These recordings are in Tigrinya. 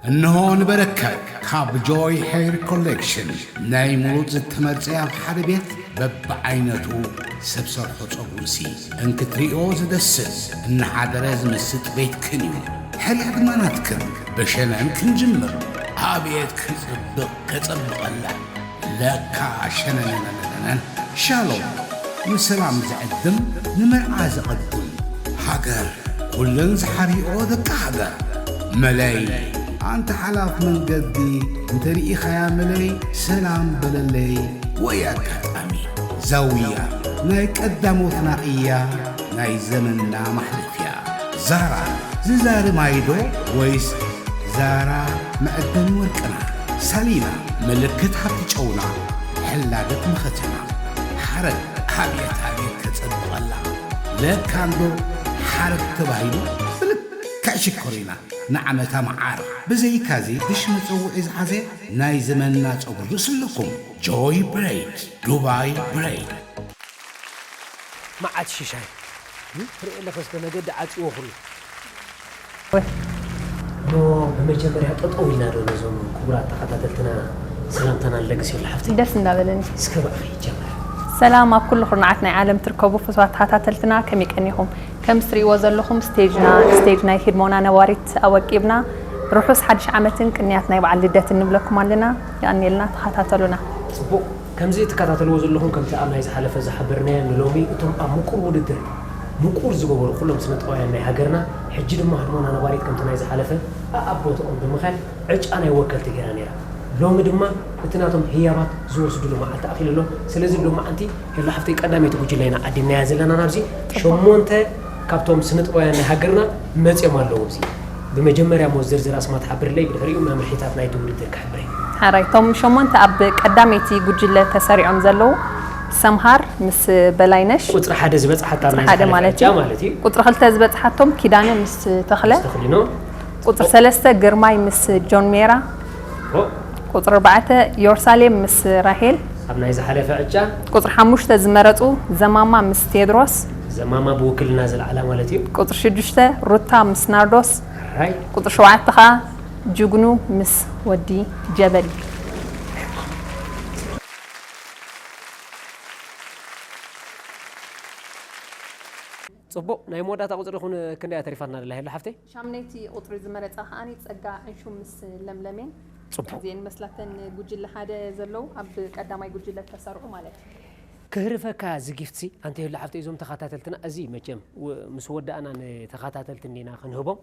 እንሆ ንበረከት ካብ ጆይ ሄር ኮሌክሽን ናይ ምሩፅ ዝተመርፀ ኣብ ሓደ ቤት በብዓይነቱ ሰብ ሰርሖ ፀጉርሲ እንክትሪኦ ዝደስስ እናሓደረ ዝምስጥ ቤትክን እዩ። ሕርያ ድማ ናትክን። ብሸነን ክንጅምር። ኣቤት ክፅብቕ ከፀብቐላ። ለካ ሸነነነነነን። ሻሎም ንሰላም ዝዕድም ንመርዓ ዝቐድም። ሃገር ኩለን ዝሓርኦ ደቂ ሃገር። መለይ ኣንተ ሓላፍ መንገዲ እንተ ርኢኻያ መለይ ሰላም በለለይ። ወይ ኣጋጣሚ ዛውያ ናይ ቀዳሞትና እያ ናይ ዘመንና ማሕለፍያ። ዛራ ዝዛሪ ማይዶ ወይስ ዛራ መዕደኒ ወርቅና? ሳሊና ምልክት ሃብቲ ጨውና ሕላገት መኸተና። ሓረግ ኣብየት ኣብየት ከጸብቐላ። ለካ እንዶ ሓረግ ተባሂሉ ብልክዕ ሽኮሪና ንዓመታ መዓር። ብዘይካዚ ድሽ መጸውዒ ዝሓዘ ናይ ዘመንና ጸጉሪ ርእሲ ኣለኩም። ጆይ ብሬድ፣ ዱባይ ብሬድ። መዓት ሽሻይ ትርኢ ኣለኸ እስከ መገዲ ዓፅዎ ኩሉ። እሞ ብመጀመርያ ጠጠው ኢልና ዶ ነዞም ክቡራት ተኸታተልትና ሰላምታና ንለግስ የሉ ሓፍቲ? ደስ እንዳበለኒ። እስከ ብኣኺ ይጀመር። ሰላም ኣብ ኩሉ ኩርናዓት ናይ ዓለም ትርከቡ ፍትዋት ተኸታተልትና ከመይ ቀኒኹም? ከም እትሪእዎ ዘለኹም ስቴጅና ስቴጅ ናይ ህድሞና ነባሪት ኣወቂብና ርሑስ ሓድሽ ዓመትን ቅንያት ናይ በዓል ልደትን ንብለኩም ኣለና። የቐንየልና ተኸታተሉና። ጽቡቕ ከምዚ እትከታተልዎ ዘለኹም ከምቲ ኣብ ናይ ዝሓለፈ ዝሓበርናዮ ንሎሚ እቶም ኣብ ምቁር ውድድር ምቁር ዝገበሩ ኩሎም ስነጥበባውያን ናይ ሃገርና ሕጂ ድማ ህድሞና ነባሪት ከምቲ ናይ ዝሓለፈ ኣኣብ ቦትኦም ብምኻድ ዕጫ ናይ ወከልቲ ገይራ ነይራ። ሎሚ ድማ እቲ ናቶም ህያባት ዝወስድሉ መዓልቲ ኣኺሉ ኣሎ። ስለዚ ሎማዓንቲ ሄሎ ሓፍተይ ቀዳመይቲ ጉጅለ ኢና ዓዲምናያ ዘለና ናብዚ ሸሞንተ ካብቶም ስነጥበባውያን ናይ ሃገርና መፅዮም ኣለዉ ኣብዚ ብመጀመርያ እሞ ዝርዝር ኣስማት ሓብርለይ ብድሕሪኡ መምርሒታት ናይቲ ውድድር ክሕብር እየ። ሓራይ እቶም ሸሞንተ ኣብ ቀዳመይቲ ጉጅለ ተሰሪዖም ዘለዉ ሰምሃር ምስ በላይነሽ ቁፅሪ ሓደ ዝበፅሓታ ቁፅሪ ሓደ ማለት እዩ ማለት እዩ ቁፅሪ ክልተ ዝበፅሓቶም ኪዳነ ምስ ተኽለ ምስ ተኽሊኖ ቁፅሪ ሰለስተ ግርማይ ምስ ጆን ሜራ ቁፅሪ ኣርባዕተ ዮርሳሌም ምስ ራሄል ኣብ ናይ ዝሓለፈ ዕጫ ቁፅሪ ሓሙሽተ ዝመረፁ ዘማማ ምስ ቴድሮስ ዘማማ ብውክልና ዝለዓላ ማለት እዩ ቁፅሪ ሽዱሽተ ሩታ ምስ ናርዶስ ራይ ቁፅሪ ሸውዓተ ከዓ ጅግኑ ምስ ወዲ ጀበሊ ፅቡቕ ናይ መወዳእታ ቁፅሪ ኹን ክንደያ ተሪፋትና ደላ ሄሎ ሓፍተይ ሻምነይቲ ቁፅሪ ዝመረፃ ከዓኒ ፀጋ ዕንሹ ምስ ለምለሜን ፅቡቕ እዚኤን መስላተን ጉጅለ ሓደ ዘለዉ ኣብ ቀዳማይ ጉጅለ ተሰርዑ ማለት እዩ ክህርፈካ እዚ ጊፍትሲ ኣንተ ሄሎ ሓፍተይ እዞም ተኸታተልትና እዚ መቸም ምስ ወዳእና ንተኸታተልቲ እንዲና ክንህቦም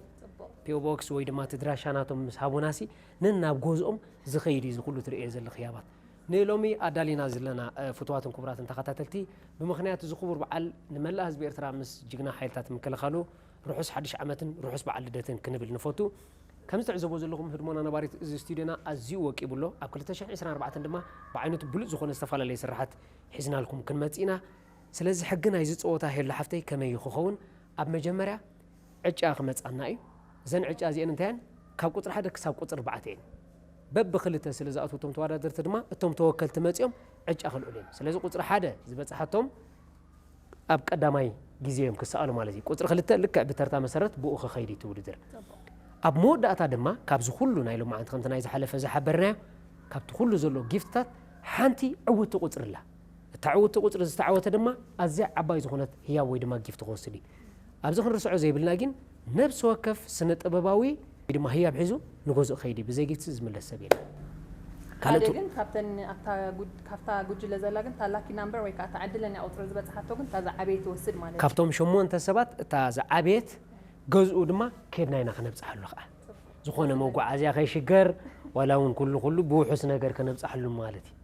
ፒኦ ቦክስ ወይ ድማ እቲ ድራሻ ናቶም ምስ ሃቡናሲ ነናብ ገዝኦም ዝኸይድ እዩ እዚ ኩሉ ትርእዮ ዘለኺ ህያባት ንሎሚ ኣዳሊና ዘለና ፍትዋትን ክቡራትን ተኸታተልቲ ብምኽንያት እዚ ክቡር በዓል ንመላእ ህዝቢ ኤርትራ ምስ ጅግና ሓይልታት ምክልኻሉ ርሑስ ሓድሽ ዓመትን ርሑስ በዓል ልደትን ክንብል ንፈቱ። ከም እትዕዘብዎ ዘለኹም ህድሞና ነባሪት እዚ ስቱድዮና ኣዝዩ ወቂቡ ኣሎ። ኣብ ክልተ ሽሕን ዕስራን ኣርባዕተን ድማ ብዓይነቱ ብሉጽ ዝኾነ ዝተፈላለየ ስርሓት ሒዝናልኩም ክንመጽእ ኢና። ስለዚ ሕጊ ናይዚ ጸወታ ሄሎ ሓፍተይ ከመይ እዩ ክኸውን? ኣብ መጀመርያ ዕጫ ክመጻና እዩ። እዘን ዕጫ እዚአን እንታይ እየን? ካብ ቁጽሪ ሓደ ክሳብ ቁጽሪ ኣርባዕተ እየን። በብኽልተ ስለ ዝኣትዉ እቶም ተወዳደርቲ ድማ እቶም ተወከልቲ መጺኦም ዕጫ ከልዕሉ እዮም። ስለዚ ቁጽሪ ሓደ ዝበጽሓቶም ኣብ ቀዳማይ ግዜ እዮም ክሰኣሉ ማለት እዩ። ቁጽሪ ክልተ ልክዕ ብተርታ መሰረት ብኡ ክኸይድ እዩ እቲ ውድድር። ኣብ መወዳእታ ድማ ካብዚ ኩሉ ናይ ሎማዓንቲ ከምቲ ናይ ዝሓለፈ ዝሓበርናዮ ካብቲ ኩሉ ዘሎ ጊፍትታት ሓንቲ ዕውቲ ቁጽሪ ኣላ። እታ ዕውቲ ቁጽሪ ዝተዓወተ ድማ ኣዝያ ዓባይ ዝኾነት ህያብ ወይ ድማ ጊፍቲ ክወስድ እዩ። ኣብዚ ክንርስዖ ዘይብልና ግን ነብሲ ወከፍ ስነ ጥበባዊ ወይ ድማ ህያብ ሒዙ ንገዝኡ ክኸይድ እዩ። ብዘይ ጊፍቲ ዝምለስ ሰብ የለን። ካልእ ሓደ ቱ- ግን ካብተን ኣብታ ጉድ- ካብታ ጉጅለ ዘላ ግን እታ ላኪ ናምበር ወይ ከዓ እታ ዕድለኛ ቁፅሪ ዝበፅሓቶ ግን እታ ዝዓበየ ትወስድ ማለት እዩ። ካብቶም ሸሞንተ ሰባት እታ ዝዓበየት ገዝኡ ድማ ኬድና ኢና ክነብፅሓሉ ከዓ ዝኾነ መጓዓዝያ ከይሽገር ዋላ እውን ኩሉ ኩሉ ብውሑስ ነገር ከነብፅሓሉ ማለት እዩ።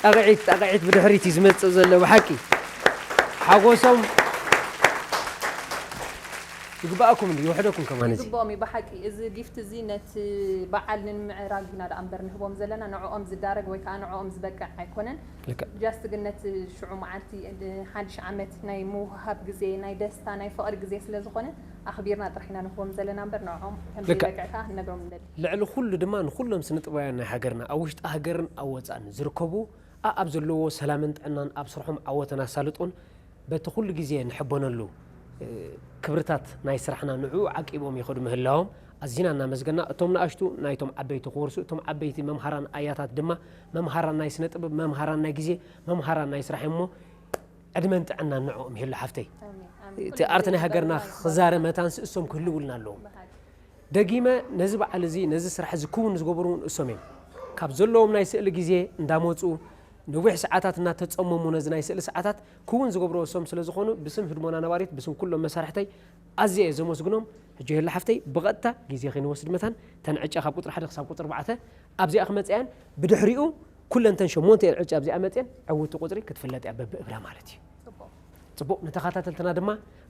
ጣቕዒት ጣቕዒት ብድሕሪት እዩ ዝመፅእ ዘሎ ብሓቂ ሓጎሶም ይግባኣኩም እንዲ ይውሕደኩም ከማን እዚ ይግባኦም እዩ ብሓቂ እዚ ጊፍት እዚ ነቲ በዓል ንምምዕራግ ኢና ደኣ እምበር ንህቦም ዘለና ንዕኦም ዝዳረግ ወይ ከዓ ንዕኦም ዝበቅዕ ኣይኮነን ልክዕ just ግን ነቲ ሽዑ መዓልቲ ሓድሽ ዓመት ናይ ምውህሃብ ግዜ ናይ ደስታ ናይ ፍቕሪ ግዜ ስለ ዝኾነ ኣኽቢርና ጥራሕ ኢና ንህቦም ዘለና እምበር ንዕኦም ከም ልክዕ ዘይበቅዕ ከዓ ክንነግሮም ንደሊ ልዕሊ ኩሉ ድማ ንኩሎም ስነ ጥበባውያን ናይ ሃገርና ኣብ ውሽጢ ሃገርን ኣብ ወፃእን ዝርከቡ ኣኣብ ዘለዎ ሰላምን ጥዕናን ኣብ ስርሖም ዓወትን ኣሳልጦን በቲ ኩሉ ግዜ ንሕበነሉ ክብርታት ናይ ስራሕና ንዕኡ ዓቂቦም ይኸዱ ምህላዎም ኣዚና እናመስገና፣ እቶም ንኣሽቱ ናይቶም ዓበይቲ ክወርሱ፣ እቶም ዓበይቲ መምሃራን ኣያታት ድማ መምሃራን ናይ ስነ ጥበብ፣ መምሃራን ናይ ግዜ፣ መምሃራን ናይ ስራሕ እዮም እሞ፣ ዕድመን ጥዕናን ንዕኦም ይህሉ ሓፍተይ። ኣሜን፣ ኣሜን። እቲ ኩሉ ኣርት ናይ ግዜ ሃገርና ይግበረልና። ክዛረ መታን ስእሶም ክህልውልና ኣለዎም። ብሓቂ። ደጊመ ነዚ በዓል እዚ፣ ነዚ ስራሕ እዚ ክውን ዝገበሩ እውን እሶም እዮም። ካብ ዘለዎም ናይ ስእሊ ግዜ እንዳመፁ፣ ነዊሕ ሰዓታት እናተፀመሙ ነዚ ናይ ስእሊ ሰዓታት ክውን ዝገብሩ እሶም ስለ ዝኾኑ፣ ብስም ህድሞና ነባሪት፣ ብስም ኩሎም መሳርሕተይ ኣዝየ እየ ዘመስግኖም። ሕጂ ሄላ ሓፍተይ ብቐጥታ ግዜ ከይንወስድ መታን፣ ተን ዕጫ ካብ ቁፅሪ ሓደ ክሳብ ቁፅሪ ኣርባዕተ ኣብዚኣ ክመፅያን፣ ብድሕሪኡ ኩለን ተን ሸሞንተ እየን ዕጫ ኣብዚኣ መፅየን፣ ዕውቲ ቁፅሪ ክትፍለጥ እያ በብእብራ ማለት እዩ። ጽቡቕ። ጽቡቕ፣ ንተኸታተልትና ድማ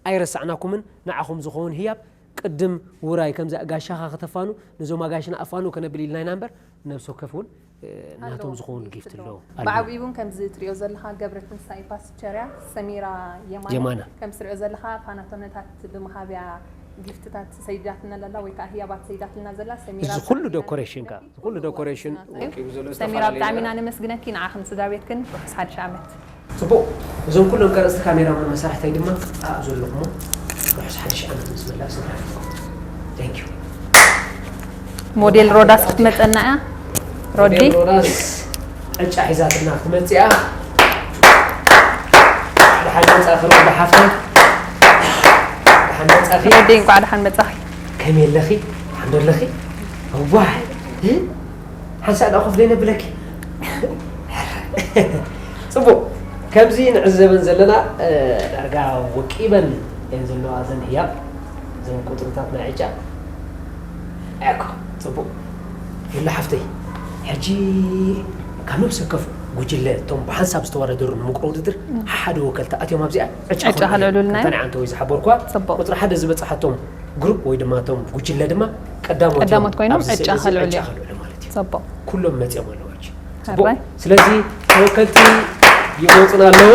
ኣይረሳዕናኩምን። ንዓኹም ዝኸውን ህያብ ቅድም ውራይ ከምዛ ጋሻኻ ከተፋኑ፣ ነዞም ኣጋሽና ኣፋኑ ከነብል ኢልና ኢና እምበር፣ ነብሲ ወከፍ እውን፣ እ፣ ናቶም ኣለዎ፣ ዝኸውን ጊፍት ጊፍት ኣለዎ። ኣለዎ። ኣለዎ። ብዓብኡ እውን ከምዚ ትሪኦ ዘለኻ ገብረ ትንሳኤ ፓስቸርያ፣ ሰሚራ የማነ፣ የማነ። ከምዚ ትሪኦ ዘለኻ ፓናቶነታት ብምሃብያ ጊፍትታት ሰይዳትና ዘላ ወይ ከዓ ህያባት ሰይዳትና ዘላ ሰሚራ እዚ ኩሉ ብጣዕሚ ዶኮሬሽን ኢና ከዓ፣ እዚ ኩሉ ዶኮሬሽን ወቂቡ ዘሎ ሰሚራ ዝተፈላለዩ ብጣዕሚ ኢና ነገራት። ነመስግነኪ፣ ንዓኽን ስድራ ቤትክን ርሑስ ሓድሽ ዓመት። ጽቡቕ። እዞም ኩሎም ቀረጽቲ ካሜራ እውን መሳርሕተይ ድማ ኣብኡ ዘለኹሞ ርሑስ ሓድሽ ዓመት ምስ መላእ ስድራ ቤትኩም። Thank you። ሞዴል ሮዳስ ክትመጸና እያ። ሮዲ። ሞዴል ሮዳስ ዕጫ ሒዛትና ክትመጽእ እያ። ደሓን መጻእኺ ሮዲ ሓፍተይ። ደሓን መጻእኺ። ሮዲ እንኳዕ ደሓን መጻኺ። ከመይ ኣለኺ? ደሓን ዶ ኣለኺ? እዋይ። እ? ሓንሳእ ደኣ ኮፍ ዘይነብለኪ? ጽቡቕ። ከምዚ ንዕዘበን ዘለና፣ እ፣ ዳርጋ ወቂበን እየን ዘለዋ እዘን ህያብ፣ እዘን ቁጽርታት ናይ ዕጫ። እኮ፣ ጽቡቕ። ይላ ሓፍተይ፣ ሕጂ ካብ ነብሲ ወከፍ ጉጅለ እቶም ብሓንሳብ ዝተወዳደሩ ንምቕሮ ውድድር፣ እም። ሓደ ወከልቲ ኣትዮም ኣብዚኣ ዕጫ ዕጫ ከልዕሉልና ከምታ እዮም። ንዓንተ ወይ ዝሓበርኳ ጽቡቕ። ቁጽሪ ሓደ ዝበጽሓቶም ግሩፕ ወይ ድማ እቶም ጉጅለ ድማ ቀዳሞት ቀዳሞት እዮም ኮይኖም ኣብዚ ዕጫ ስእሊ እዚ ከልዕሉ ዕጫ እዮም። ከልዕሉ ማለት እዩ። ጽቡቕ። ኩሎም መጺኦም ኣለዉ ሕጂ። ጽቡቕ። ሕራይ። ስለዚ ተወከልቲ ይመጹና ኣለዉ።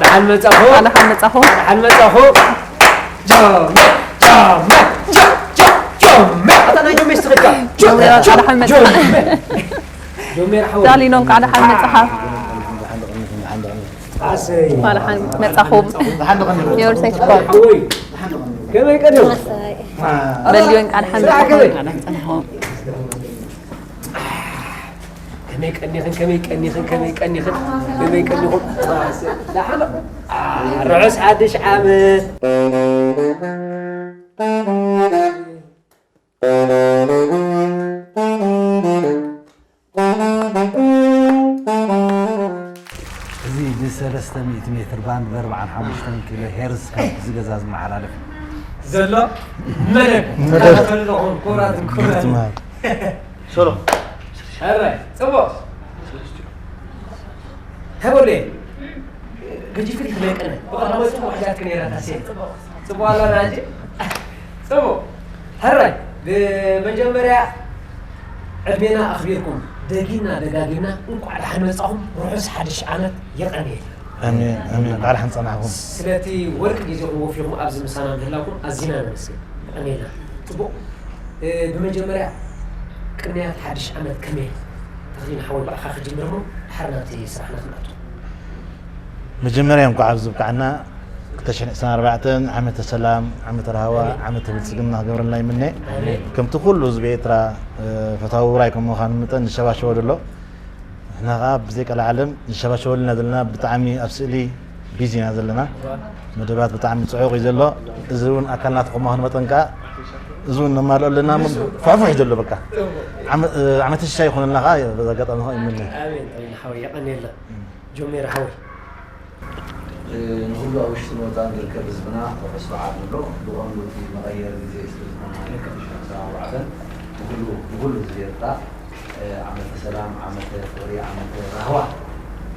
ደሓን መጻኹ። ደሓን መጻኹ። ደሓን መጻኹ። ጆሜ፣ ጆሜ፣ ጆ-፣ ጆ-፣ ጆሜ። ኣታ ናይ ጆሜ ስትኽካ። ጆ-፣ ጆሜ፣ ጆ-፣ ደሓን መጻ። ጆሜ። ጆሜ ሓወይ። ዳሊኖ፣ እንኳዕ ደሓን መጻኻ። ኣሰይ። እንኳዕ ደሓን መጻኹም። ደሓን ዶ ቀኒኹም? ዮርሰይ ሽኮር። ሓወይ። ከመይ ቀኒኹም? በልዮ፣ እንኳዕ ደሓን ስራሕ መጻኹም። ከመይ? እንኳዕ ደሓን ጸናኹም። ከመይ ቀኒኽን፣ ከመይ ቀኒኽን፣ ከመይ ቀኒኽን፣ ከመይ ቀኒኹም? ኣሰይ። ደሓን ዶ? አ፣ ርሑስ ሓድሽ ዓመት። እዚ ብሰለስተ ሚእቲ ሜትር ባንድ ብኣርብዓን ሓሙሽተን ኪሎ ሄርዝ ካብ ዝገዛ ዝመሓላለፍ እዩ። ዘሎ መደብ መደብ። ተኸታተሉ ኣለኹም፣ ክቡራትን ክቡራትን። ትማል። ሶሎ። ሕራይ፣ ጽቡቕ። ተበሉየ። ገጂፍኪ ክትመቅነ። ብቐዳማይ ጽቡቕ ሒዛትኪ ነይራ ታሴ። ጽቡቕ ኣላ ናጂ። ጽቡቕ። ሕራይ፣ ብመጀመርያ ዕድሜና ኣኽቢርኩም፣ ደጊምና ደጋጊምና እንቋዕ ደሓን መጻኹም፣ ርሑስ ሓድሽ ዓመት የቐንየልና። ኣሜን፣ ኣሜን። እንቋዕ ደሓን ጸናሕኩም። ስለቲ ወርቂ ግዜኹም ወፊኹም ኣብዚ ምሳና ምህላውኩም ኣዚና ነመስግን። የቐንየልና። ጽቡቕ። እ፣ ብመጀመርያ ቅንያት ሓድሽ ዓመት ከመይ? ተኽሊል ሓወይ ብኣኻ ክጅምር እሞ፣ ድሓር ናብቲ ስራሕና ክንኣቱ። መጀመርያ እንኳዕ ኣብዚ ብቃዕና ክልተ ሽሕን ዕስራን ኣርባዕተን ዓመተ ሰላም፣ ዓመተ ራህዋ፣ ኣሜን። ዓመተ ብልጽግና ክገብረልና ይምነ። ኣሜን። ከምቲ ኩሉ ህዝቢ ኤርትራ፣ እ፣ ፈታዊ ውራይ ከም ምዃኑ መጠን ንሸባሸቦ ዘሎ። ንሕና ኸኣ ብዘይ ቀልዓለም ንሸባሸበልና ዘለና ብጣዕሚ ኣብ ስእሊ ቢዚ ኢና ዘለና። መደባት ብጣዕሚ ጽዑቕ እዩ ዘሎ። እዚ እውን ኣካል ናትኩም ምዃኑ መጠን ከኣ እዚ እውን ነማልኦ ኣለና። እሞ ፋሕፉሕ እዩ ዘሎ በቃ። ዓመ-፣ እ፣ ዓመተ ሽሻ ይኹነልና ኸኣ በዚ ኣጋጣሚ ኸኣ ይምነ። ኣሜን፣ ኣሜን ሓወይ፣ የቐንየልና። ጆሜር ሓወይ። እ፣ ንኹሉ ኣብ ውሽጥን ወጻእን ዝርከብ ህዝብና ርሑስ በዓል ንብሎ። ብቐንዱ እቲ መቐየሪ ግዜ ስለ ዝኾነ፣ ልክዕ። ዕስራን ኣርባዕተን ንኹሉ፣ ንኹሉ ህዝቢ ኤርትራ፣ እ፣ ዓመተ ሰላም፣ ዓመተ ፍቕሪ፣ ዓመተ ራህዋ።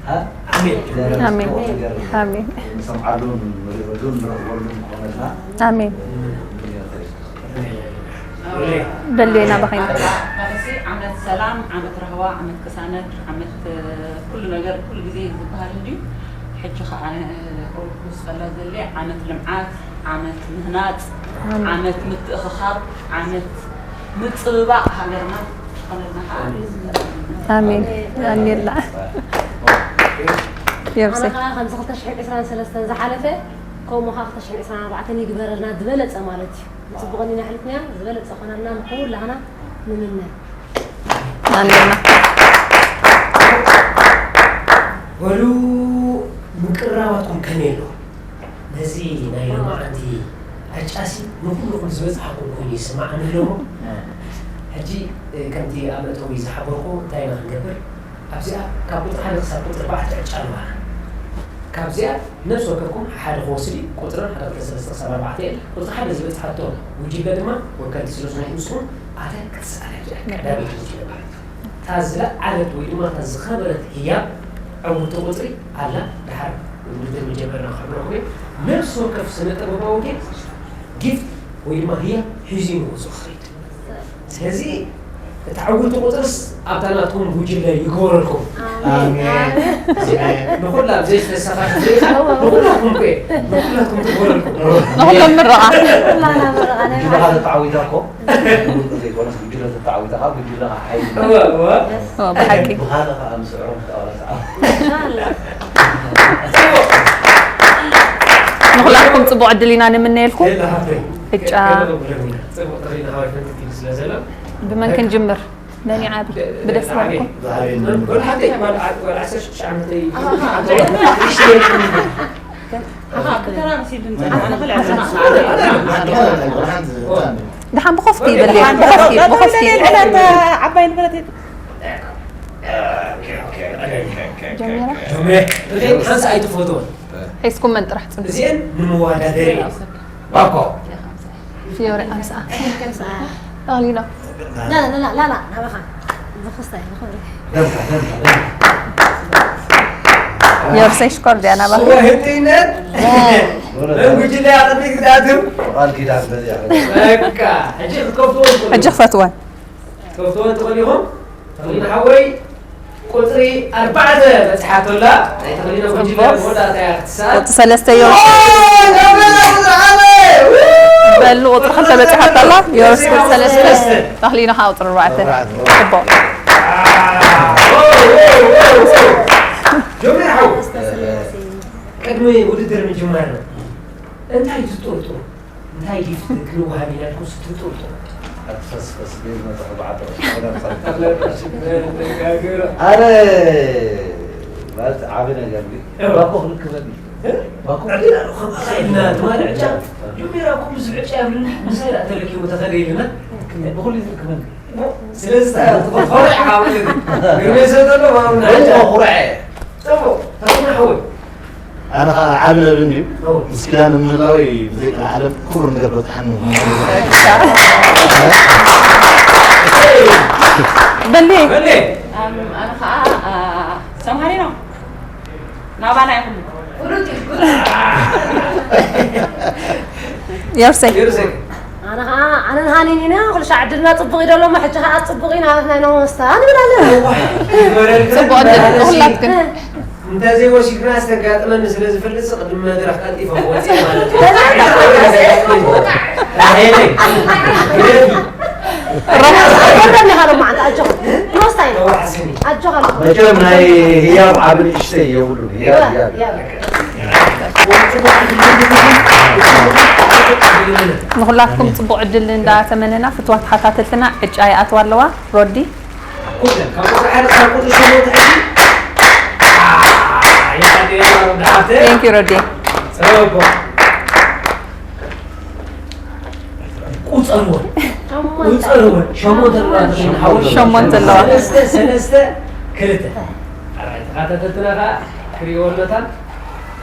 ሃ? ኣሜን። ዘረባ ኣሜን። ጽቡቕ ነገር ኣሜን። ንሰምዓሉን ንርእየሉን ንረኽበሉን ክኾነልና፣ ኣሜን። እ፣ ምኞተይ እዩ። በልዮ ናባኸይና። ማለት ዓመት ሰላም፣ ዓመት ራህዋ፣ ዓመት ቅሳነት፣ ዓመት፣ እ፣ ኩሉ ነገር ኩሉ ግዜ ዝበሃል እንድዩ። ሕጂ ኸዓ፣ እ፣ ዝጸላ ዘለ ዓመት ልምዓት፣ ዓመት ምህናጽ፣ ኣሜን። ዓመት ምትእኽኻብ፣ ዓመት ምጽብባቕ ሃገርና ክኾነልና ኸዓ ኣሜን። ኣሜን። ኣሜን። የብሰይ። ኣነ ኸዓ ከምዚ ክልተ ሽሕን ዕስራን ሰለስተን ዝሓለፈ ከምኡ ኸዓ ክልተ ሽሕን ዕስራን ኣርባዕተን ይግበረልና ዝበለጸ ማለት እዩ። ብጽቡቕ እንዲና ሕሊፍናዮ፣ ዝበለጸ ኾነልና ንኹላህና ንምነ። ኣሜን። በሉ ምቅርራባትኩም ከመይ ኣሎ? ነዚ ናይ ሎማዓንቲ ዕጫሲ ንኹልኹም ዝበጽሓኩም ኮይኑ ይስማዓኒ ኣሎ እሞ፣ ሕጂ ከምቲ ኣብ መእተዊ ዝሓበርኩ እንታይ ኢና ክንገብር? ኣብዚኣ ካብ ቁፅሪ ሓደ ክሳብ ቁፅሪ ኣርባዕተ ዕጫ ኣለዋ። ካብዚኣ ነፍሲ ወከፍኩም ሓደ ክወስድ እዩ። ቁፅርን ሓደ ክልተ ሰለስተ ክሳብ ኣርባዕተ እየን። ቁፅሪ ሓደ ዝበፅሓቶ ጉጅለ ድማ ወከልቲ ስለ ዝኾንኩም ንስኹም ኣተ ክትስኣል እያ ቀዳመይቲ ጉጅለ ማለት እዩ። እታ ዝለዓለት ወይ ድማ እታ ዝኸበረት ህያብ ዕውርቲ ቁፅሪ ኣላ። ድሓር ውድድር ምጀመርና ክሕብረኩም እየ። ነፍሲ ወከፍ ስነ ጥበባዊ ግን ጊፍት ወይ ድማ ህያብ ሒዙ እዩ ንጉዞ ክኸይድ። ስለዚ እታ ዕውርቲ ቁፅርስ ኣብታ ናትኩም ጉጅለ ይግበረልኩም። ኣሜን። ንኩላ ብዘይ ዝተሳኻት ንኩላትኩም እኮ እየ። ንኩላትኩም ትግበረልኩም። ንኹሎም ምረቓ። ኩላና ምረቓ ናይ ጉጅለኻ ተተዓዊታ እኮ ዘይኮነስ ጉጅለ ተተዓዊታ ካብ ጉጅለኻ ሓይሊ እወ፣ እወ። ኦ፣ ብሓቂ። ብኻልእ ከዓ ምስዕሮም ክተዋላ ሰዓ ኢንሻኣላ። ንኹላትኩም ፅቡቕ ዕድል ኢና ንምነየልኩም። የላ ሃብተይ። ዕጫ። ጽቡቕ ጥሪ ንሃዋይ ፈንትኪ ስለ ዘሎ። ብመን ክንጅምር? መን ይዓቢ? ብደስ በልኩም። ጓል ሓፍተይ ጓል ዓ-፣ ጓል ዓሰርተ ሽዱሽተ ዓመተይ። ደሓን ብኸፍቲ ይበል እየ። ብኸፍቲ፣ ብኸፍቲ። ዓባይ ንብረት ኦኬ፣ ኦኬ። ጀሚራ? ጆሜ፣ ሓንሳ ኣይትፈትዎን። ሒዝኩም መን ጥራሕ ፅምዲ። እዚአን ንምወዳደሪ እዩ። ባኮ። ፊዮሪ ኣምስኣ። ተኽሊኖ። ላላ ላላ ላላ ናባኻ ዝኽስታይ ዝኽብሪ ደምካ ደምካ ደምካ ዮርሰይ ሽኮር ድያ ናባኻ? ስወ ህጥይነት። መን ጉጅለ ኣቐድሚት ክትኣትው? ቃል ኪዳን በዚያ በቃ፣ ሕጂ ክትከፍትዎ ትኽእሉ። ሕጂ ክፈትወን። ክትከፍትዎ ትኽእሉ ኢኹም። ተኽሊኖ ሓወይ፣ ቁፅሪ ኣርባዕተ በፂሓቶ ኣላ። ናይ ተኽሊኖ ጉጅለ መወዳእታ እያ ክትስኣል። ቁፅሪ ሰለስተ ዮርስ። በሉ፣ ቁፅሪ ክልተ በፂሓቶ ኣላ። ዮርስ ቁፅሪ ሰለስተ። ተኽሊኖ ከዓ ቁፅሪ ኣርባዕተ። ፅቡቕ። ጆሜ ሓው፣ ቅድሚ ውድድር ምጅማር ነው። እንታይ ትጥርጥሩ? እንታይ ጊፍት ክንወሃብ ኢና ኢልኩም ትጥርጥሩ? ኣትፈስፈስ ግን መጥሑ ብዓጠ ኣረ ማለት ዓቢ ነገር ግን ባኮ ክንክበል ባኮ ዕድል ኣሎ፣ ከምኡ ኢልና ትማሊ ዕጫ ጀሚራ እኮ ብዙሕ ዕጫ የብሉን፣ ምሳይ ደኣ ተረኪቡ ተኸደ ኢልና። ብኹሉ ዝርክበል ስለዚ ኮርዕ ዓብሉ ግርሜ ሰተሎ ማምና ኩርዐ ጽቡቕ ተኽሊኖ ሓወይ ኣነ ከዓ ዓቢ ነብን እዩ ምስ ኪዳነ ምህላወይ ብዘይቃል ዓለም ኩሉ ነገር በፅሓኒ በሊ። በሊ ኣም፣ ኣነ ከዓ ኣ፣ ሰምሃሪ ነው ናባና ይኹም ዮርሰይ። ዮርሰይ ኣነ ከዓ ኣነን ሃኒን ኢና ኩሉ ሻዕ ዕድልና ፅቡቕ እዩ ደሎ እሞ ሕጂ ከዓ ፅቡቕ እዩ ናባትና ኢና ወስታ ንብል ኣለና። ፅቡቕ ዕድል ንኹላትክን። እንተዘይወሲድና ዝተጋጥመኒ ስለ ዝፈልጥ ቅድሚ መድረኽ ቀልጢፈ ክወፅእ ማለት እዩ። ራሄለይ ግደፊ ረዳኒ ሃሎ ማዓንታ ኣጆኻ ንወስታ ኢና ተዋሕስኒ ኣጆኻ ኣለኹ መቸም ናይ ህያብ ዓቢ ንእሽተይ የብሉን ህያብ ህያብ ንኹላትኩም ፅቡቕ ዕድል እንዳተመነና ፍትዋት ተኸታተልትና ዕጫ ይኣትዋ ኣለዋ። ሮዲ። ኩለን ካብ ቁፅሪ ሓደ ክሳብ ቁፅሪ ሸሞንተ ሕጂ። ኣይ፣ የቐንየልና ሮዲ ሓፍተይ። Thank you ሮዲ። ሰበቦ። ቁፀርወን። ቁፀርወን። ሸሞንተ ኣለዋ። ሓወል ሸሞንተ ኣለዋ። ሰለስተ፣ ሰለስተ፣ ክልተ። ኣራይ፣ ተኸታተልትና ከዓ ክሪእዎ ኣለታን።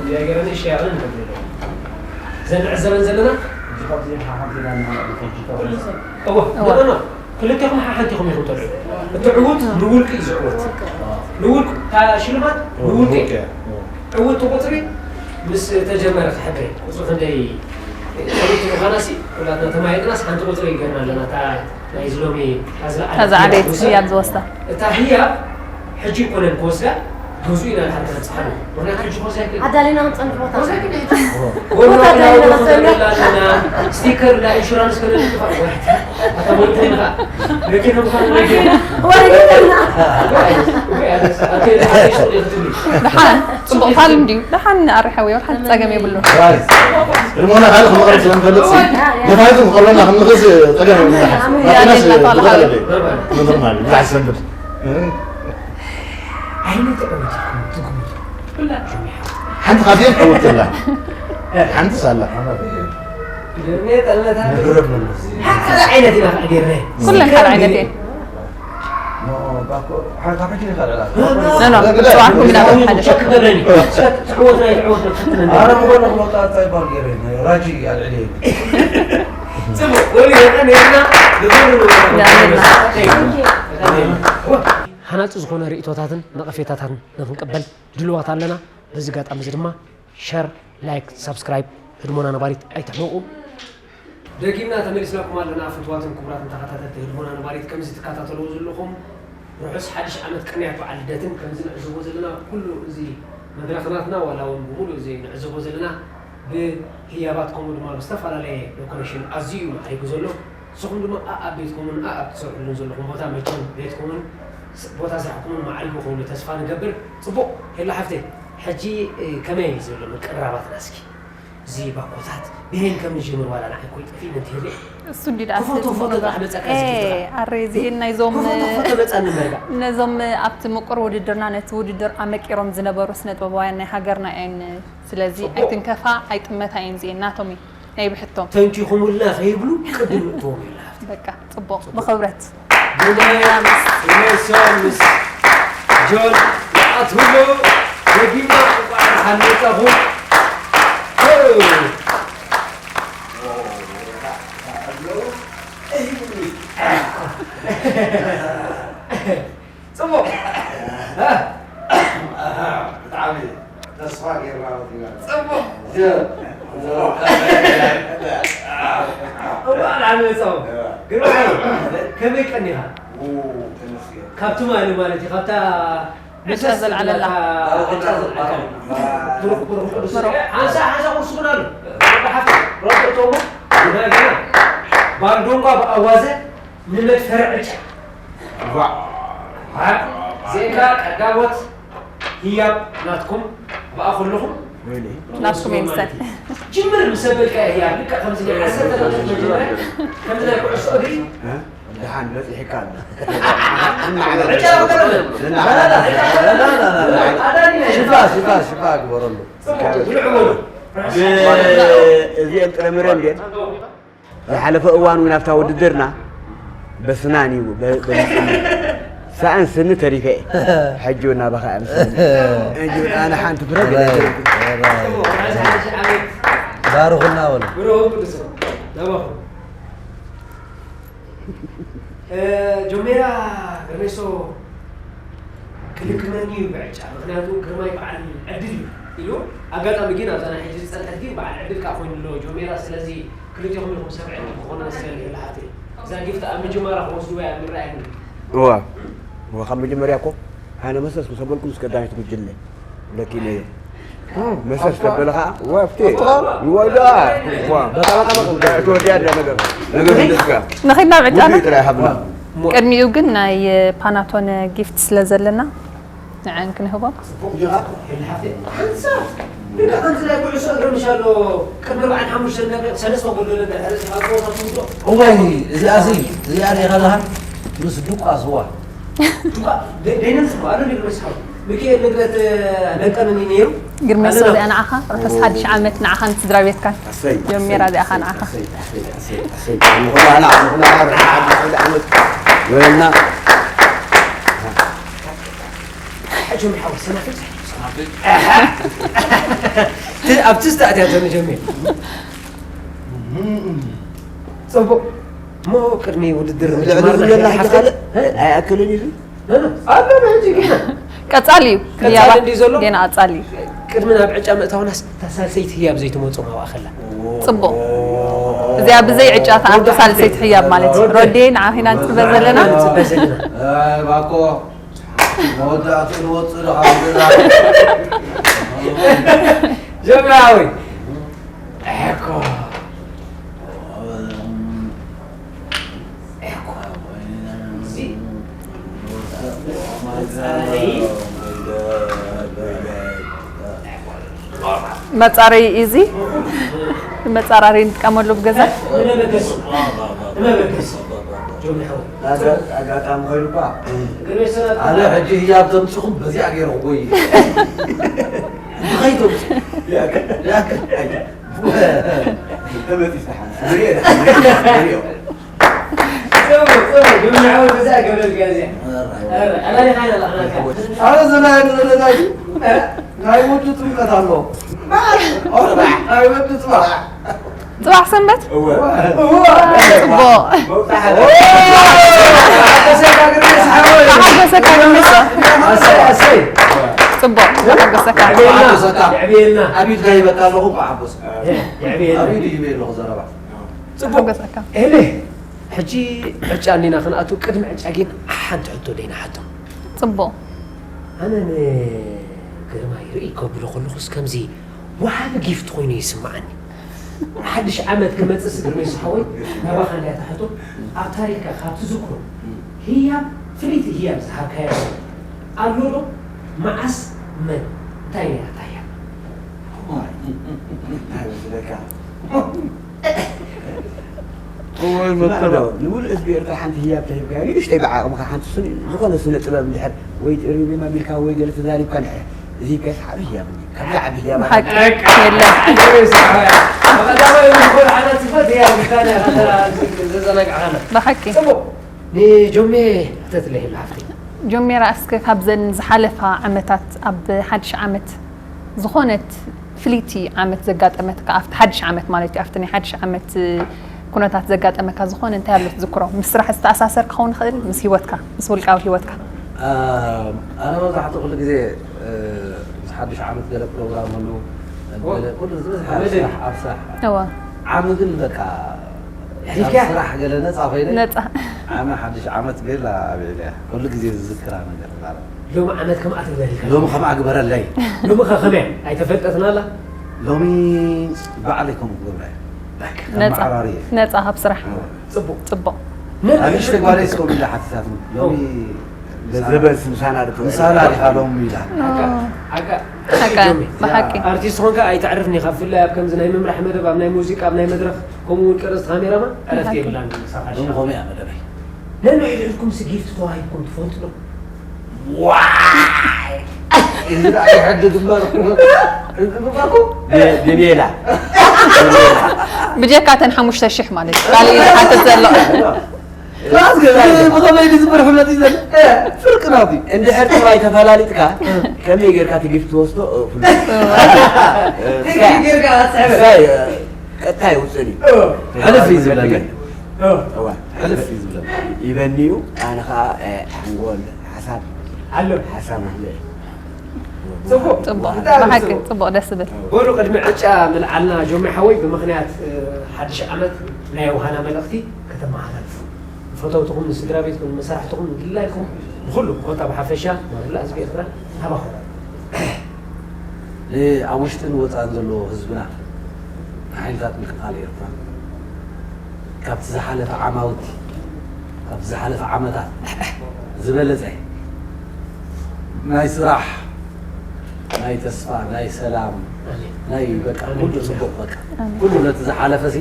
እንዲያ ገይረን እሺ ያለን ንገብር። ዘን ንዕዘበን ዘለና። እወ፣ no, no, no። ክልቴኹም ሓሓንቲ ኢኹም ኢኹም ተልዕሉ። እቲ ዕዉት ንውልቂ እዩ ዝዕወት። ንውልቂ፣ እታ ሽልማት ንውልቂ እያ። ዕውት ቁፅሪ ምስ ተጀመረ ክሕብር እየ። ቁፅሪ ክንደይ ዕውት ምዃናሲ ኩላትና ተማሂጥናስ ሓንቲ ቁፅሪ ገርና ኣለና። እታ ናይዚ ሎሚ እታ ዝለዓለት እታ ዝዓበየት ህያብ ዝወስዳ። ህያብ ዝወስዳ። እታ ህያብ ሕጂ ኣይኮነን ክወስዳ፣ ገዝኡ ኢና ድሓር ክነብፅሓሉ። ምኽንያቱ ሕጂ ክወስዳ ኣይክእልን። ኣዳሊና ክንፀንሕ ቦታ ክወስዳ ኣይክእልን ሕጂ። ጎማ ኣዳሊና ክነውዶ ክንፀንሕ። ክነላ ኣለና። ስቲከር ናይ ኢንሹራንስ ክነልጥፋ። ኣታ ወልድ ኢኻ። መኪና ምዃኑ መኪና። ወሪድና። ወይ፣ ኣታ፣ ኣታ፣ ኣታ፣ ኣታ፣ ክትብሊ። ደሓን። ጽቡቕ ፋልም ድዩ? ደሓን ኣረ ሓወይ፣ ወላ ሓንቲ ጸገም የብሉን። ራይት። ህድሞና ካልእ ክመቕረብ ስለንፈልጥ ሲ ነፋሪቱ ክቐርበልና ክንኽስ ጸገም የብሉን። ናትናስ ብቐለለ ንኖርማል እዩ። ብዙሕ ዝሰንብድ። ዓይነት ዕወት ኢኹም ትግምቱ? ሓንቲ ካብዚኦም ዕውት ዘላ ሓንቲ ሳላ ጀርሜ ጠልመታ ሓንቲ ዓይነት ኢና ከዓ ገይርና ኩለን ካልእ ዓይነት እየን። ካብ ሕጂ ንኻልዕላ ኖ ኖ ሸውዓትኩም ኢና ብሓደ ሸክ ክገብረኒ ትዕወትና ይትዕወት ክትነኒ ኣረ ምኾነ ክመጣ እንታይ ባር ገይረ ራጂ ኣልዕልየ ጽቡቅ ወሊ ገጠ ነርና ንኹሉ ሃናጺ ዝኾነ ርእቶታትን ነቐፌታታትን ንክንቀበል ድልዋት ኣለና። በዚ ኣጋጣሚ እዚ ድማ ሸር፣ ላይክ፣ ሳብስክራይብ ህድሞና ነባሪት ኣይትሕመቑ። ደጊምና ተመሊስናኩም ኣለና ፍትዋትን ክቡራትን ተኸታተልቲ ህድሞና ነባሪት። ከምዚ ትከታተልዎ ዘለኹም ርሑስ ሓድሽ ዓመት ቅንያት በዓል ልደትን ከምዚ ንዕዘቦ ዘለና ኩሉ እዚ መድረኽናትና ዋላ እውን ብምሉእ እዚ ንዕዘቦ ዘለና ብህያባት ከምኡ ድማ ብዝተፈላለየ ዶኮሬሽን ኣዝዩ እዩ ማዕሪጉ ዘሎ። ንስኹም ድማ ኣኣብ ቤትኩምን ኣኣብ ትሰርሕሉን ዘለኹም ቦታ መቸም ቤትኩምን ስ- ቦታ ስራሕኩምን ማዕሪጉ ክብሉ ተስፋ ንገብር። ጽቡቕ ሄላ ሓፍተይ፣ ሕጂ እ፣ ከመይ እዩ ዘሎ ምቅርራባትና እስኪ? እዚ ባኮታት ብሄን ከም ንጅምር ዋላ ንዓይ ኮይ ጠፊእ ምን ትህልእ እሱ እንዲ ደኣ ክፎቶ ፎቶ ዝኣመፀካ እዚ ኣረ እዚኤን ናይዞም ክፎቶ ፎቶ መፃኒ መርጋ ነዞም ኣብቲ ምቁር ውድድርና ነቲ ውድድር ኣመቂሮም ዝነበሩ ስነ ጥበባውያን ናይ ሃገርና እየን። ስለዚ ኣይትንከፋ ኣይጥመታ እየን እዚኤን ናቶም እዩ ናይ ብሕቶም። ተንኪኹምልና ከይብሉ ቅድም ምእትዎም የላ በቃ ጽቡቕ ብኽብረት ሶምስ ጆን ኣትብሎ ደጊምና እንቋዕ ደሓን መጻኹም። ጽቡቕ ብጣዕሚ ተስፋ ጌርና መፂና ጽቡቕ እንቋዕ ደሓን መጻኹም። ግርማ ከመይ ቀኒኻ? ካብ ትማሊ ማለት እዩ ካብታ ዕጫ ዘልዓለላ። ብሩኽ ብሩኽ ቅዱስ ሓንሳ ሓንሳ ቁርሲ እውን ኣሎ ሓፍቲ ሮቶ እቶሞ ናይ ገና ባልዶንጓ ብኣዋዘ ንመድፈሪ ዕጫ ዜካ ቀዳሞት ህያብ ናትኩም ብኣ ከለኹም ናትኩም ይምሰል ጅምር ምስ ኣበልካ ህያብ ልክዕ ከምዚ ናይ ዓሰርተ ደቂቕ መጀመርያ ከምዚ ናይ ኩዕሶ እግሪ ደሓን በፂሕካ ኣሎ ሽፋ ሽፋ ሽፋ ግበረሉ እዚኦም ጥረምረ እንዴ ዝሓለፈ እዋን እውን ኣብታ ውድድርና በስናን እዩ በ- በ- ሰኣን ስኒ ተሪፈ እየ ሕጂ እናበኻ ኣምስኒ ሕጂ ኣነ ሓንቲ ፍረ ገለ ባርኹና በሉ ጆሜራ ግርሜሶ ክልክመኒ እዩ ብዕጫ ምክንያቱ ግርማይ በዓል ዕድል እዩ ኢሉ ኣጋጣሚ ግን ኣብዛ ናይ ሕጂ ዝፀንሐት ግን በዓል ዕድል ከዓ ኮይኑ ኣሎ ጆሜራ ስለዚ ክልቴኹም ኢኹም ሰብ ዕድል ክኾኑ መስለኒ ይብል ሓፍተይ እዛ ጊፍት ኣብ ምጅማራ ክወስድዋ እያ ምረኣየኒ እዋ እዋ ካብ መጀመርያ እኮ ኣነ መሰስ ምስ ኣበልኩም ምስ ቀዳሚት ጉጅለ ለኪነ እየ መሰስ ተበለ ከዓ ወፍቴ ይወዳ ተወዲያ ነገር ነገር እንደስካ ንኺድና ብዕጫና ጥራይ ሃብና ቅድሚኡ ግን ናይ ፓናቶን ጊፍት ስለ ዘለና ንዐን ክንህቦ ከምዚ ናይ ኩዕሶ እግሪ ምሻሎ ቅድሚ ኣርባዓን ሓሙሽተን ደቂቕ ሰለስተ ጎደለ ድሕሪ ኣብ ጸወታ ትውድኦ እዋይ እዚኣሲ እዚኣ ሪኢኻ ኣለኻ ምስ ዱቃ ስዋ ዱቃ ደይነን ስዋ ኣሉ ሊግ መስሓው ሚካኤል ንግረት ለቀመኒ ነይሩ ግርመሶ እዚኣ ንዓኻ ርሑስ ሓድሽ ዓመት ንዓኻን ስድራ ቤትካን ጀሚራ እዚኣኻ ንዓኻ ወለና ሕጂ ምሓው ሰናፍጭ ኣብቲ ዝተኣትያ ተንጀሚር ፅቡቅ እሞ ቅድሚ ውድድር ልዕሊ ዝብለና ሓንቲ ካልእ ኣይኣክልን እዩ ኣሎ ሕጂ ጌና ቀጻሊ እዩ ቀጻሊ እንዲ ዘሎ ጌና ቀጻሊ እዩ ቅድሚ ናብ ዕጫ ምእታውና ሳልሰይቲ ህያብ ዘይትመፁ ማባእኸላ ጽቡቅ እዚኣ ብዘይ ዕጫ ተኣቱ ሳልሰይቲ ህያብ ማለት እዩ ሮዴ ንዓኺና ንፅበ ዘለና ንፅበ ዘለና ባኮ መወዳእትኡ ንወፅእ ዶ ካብ ገዛ ጀምራዊ እኮ እዚ መፃረይ መጻረይ እዚ መጻራሪ ንጥቀመሉ ኣብ ገዛ። ንመበገሲ ንመበገሲ ጆሚ ሓወይ ኣጋጣሚ ኮይኑ እኳ ኣነ ሕጂ ህያብ ተምፅኹም በዚኣ ገይረ ክጎይ እንታይ ተምፅኹም ተመፂስ ተሓንስ ጆሚ ሓወይ በዛ ገብረልካ እዚኣ ኣላሊኻ ኢና ላኽናካ ኣረ ዘናይ ዘለናይ ናይ ወዲ ጥምቀት ኣሎ ናይ ወዲ ፅባሕ ጽባሕ ሰንበት እወ ጽቡቅ ተሓጎሰካ ግርሜሳ ጽቡቅ ተሓጎሰካ የዕብየልና ኣብ ኢድካ ይበካ ኣለኹ እኮ ሓጎስ የዕብየልና ኣብ ኢዱ ይበ ኣለኹ ዘረባ ጽቡቅ ተሓጎሰካ ኤሌ ሕጂ ዕጫ እንዲና ክንኣቱ ቅድሚ ዕጫ ግን ሓንቲ ሕቶ ደይና ሓቶ ጽቡቅ ኣነ ንግርማይ ርኢ ከብሎ ከለኹስ ከምዚ ወሃቢ ጊፍት ኮይኑ ይስምዓኒ ሓድሽ ዓመት ክመፅእ ስግርሜ ዝሓወይ ናባኻ እንድያ ትሓቶ ኣብ ታሪክካ ካብ ትዝክሮ ህያብ ፍልይቲ ህያብ ዝሃብካያ ኣሎ ዶ መዓስ መን እንታይ ነይራ እታ ህያብ እንታይ መስለካ እወይ መተባ ንሙሉእ ህዝቢ ኤርትራ ሓንቲ ህያብ ተሂብካዮ ንእሽተይ ብዓቕምኻ ሓንቲ ስን ዝኾነ ስነ ጥበብ እንድሕር ወይ ሪማ ቢልካ ወይ ገለ ተዛሪብካ እንድሕር እዚ ከስ ዓብይ ህያብ እንዲ ካብዛ ዓብይ ህያብ ብሓቂ የለን ቀዳማይ ምንኮል ዓና ትፈት እያ ብታንያ ዘዘናግዓና ብሓቂ ጽቡቅ ንጆሜ ክተትለይ ይብላ ሓፍተይ ጆሜራ እስከ ካብዘን ዝሓለፋ ዓመታት ኣብ ሓድሽ ዓመት ዝኾነት ፍልይቲ ዓመት ዘጋጠመትካ ኣብቲ ሓድሽ ዓመት ማለት እዩ ኣብቲ ናይ ሓድሽ ዓመት ኩነታት ዘጋጠመካ ዝኾነ እንታይ ኣሎ ትዝክሮ ምስ ስራሕ ዝተኣሳሰር ክኸውን ይኽእል ምስ ህይወትካ ምስ ውልቃዊ ህይወትካ ኣነ መብዛሕትኡ ኩሉ ግዜ ምስ ሓድሽ ዓመት ገለ ፕሮግራም ኣሎ ገለ ኩሉ ዝበዝሐ ኣብ ስራሕ ኣብ ስራሕ እወ ዓሚ ግን በቃ ሒፍካ? ስራሕ ገለ ነፃ ኮይነ ነፃ ዓሚ ሓድሽ ዓመት ቤላ ኣብዕልያ ኩሉ ግዜ ዝዝክራ ነገር ማለት ሎሚ ዓመት ከምኣ ትግበርልካ ሎሚ ከምኣ ግበረለይ ሎሚ ከ ከመያ ኣይተፈልጠትናላ ሎሚ ባዕለይ ከምኡ ክገብረ ነፃ ኣመዓራሪ ነፃ ካብ ስራሕ ጽቡቅ ጽቡቅ ኣንሽተ ጓለይ ስኮም ኢላ ሓቲታትኒ ሎሚ ዘበን ስምሳና ዶ ምሳና ዲኻ ሎሚ ኢላ ኣጋ ሓቂ ብሓቂ ኣርቲስት ኾንካ ኣይተዕርፍኒ ካብ ፍላይ ኣብ ከምዚ ናይ ምምራሕ መደብ ኣብ ናይ ሙዚቃ ኣብ ናይ መድረኽ ከምኡ እውን ቀረፅቲ ካሜራማን ዕረፍቲ የብላን ሎሚ ከምኡ እያ መደበይ ነንሕድሕድኩም ሲ ጊፍት ተዋሂብኩም ትፈልጡ ዶ እዚ ዳኣ ይሕድ ግንባር ግንባርኩ ብሜላ ብጀካ ተን ሓሙሽተ ሽሕ ማለት እዩ ካልእ እዩ ዝሓትት ዘሎ ብኸመይ ዝዝምር ሕመት እዩ ዘሎ ፍርቂ ናቱ እንድሕር ጥራይ ተፈላሊጥካ ከመይ ጌርካ ትጊፍ ትወስዶ ፍሉጥ ጌርካ ኣፅሕበ ሳይ ቀጥታ ይውፅል እዩ ሕልፍ እዩ ዝብለኒ እዋ ሕልፍ እዩ ዝብለኒ ይበኒዩ ኣነ ከዓ ሓንጎል ሓሳብ ኣሎ ሓሳብ ፅቡቅ ፅቡቅ ብጣዕሚ ብሓቂ ፅቡቅ። ፅቡቅ ደስ ዝብል በሉ ቅድሚ ዕጫ ምልዓልና ጆሚ ሓወይ ብምኽንያት ሓድሽ ዓመት ናይ ውሃና መልእኽቲ ከተመሓላልፉ ንፈተውትኹም ንስድራ ቤትኩም ንመሳርሕትኹም ንድላይኩም ንኩሉ ኮታ ብሓፈሻ ንመላእ ህዝቢ ኤርትራ ናባኹም ኣብ ውሽጥን ወፃእን ዘለዎ ህዝብና ንሓይልታት ምክልኻል ኤርትራ ካብቲ ዝሓለፈ ዓማውቲ ካብቲ ዝሓለፈ ዓመታት ዝበለፀ ናይ ስራሕ ናይ ተስፋ ናይ ሰላም ናይ በቃ ኩሉ ፅቡቅ በቃ ኩሉ ነቲ ዝሓለፈ ሲ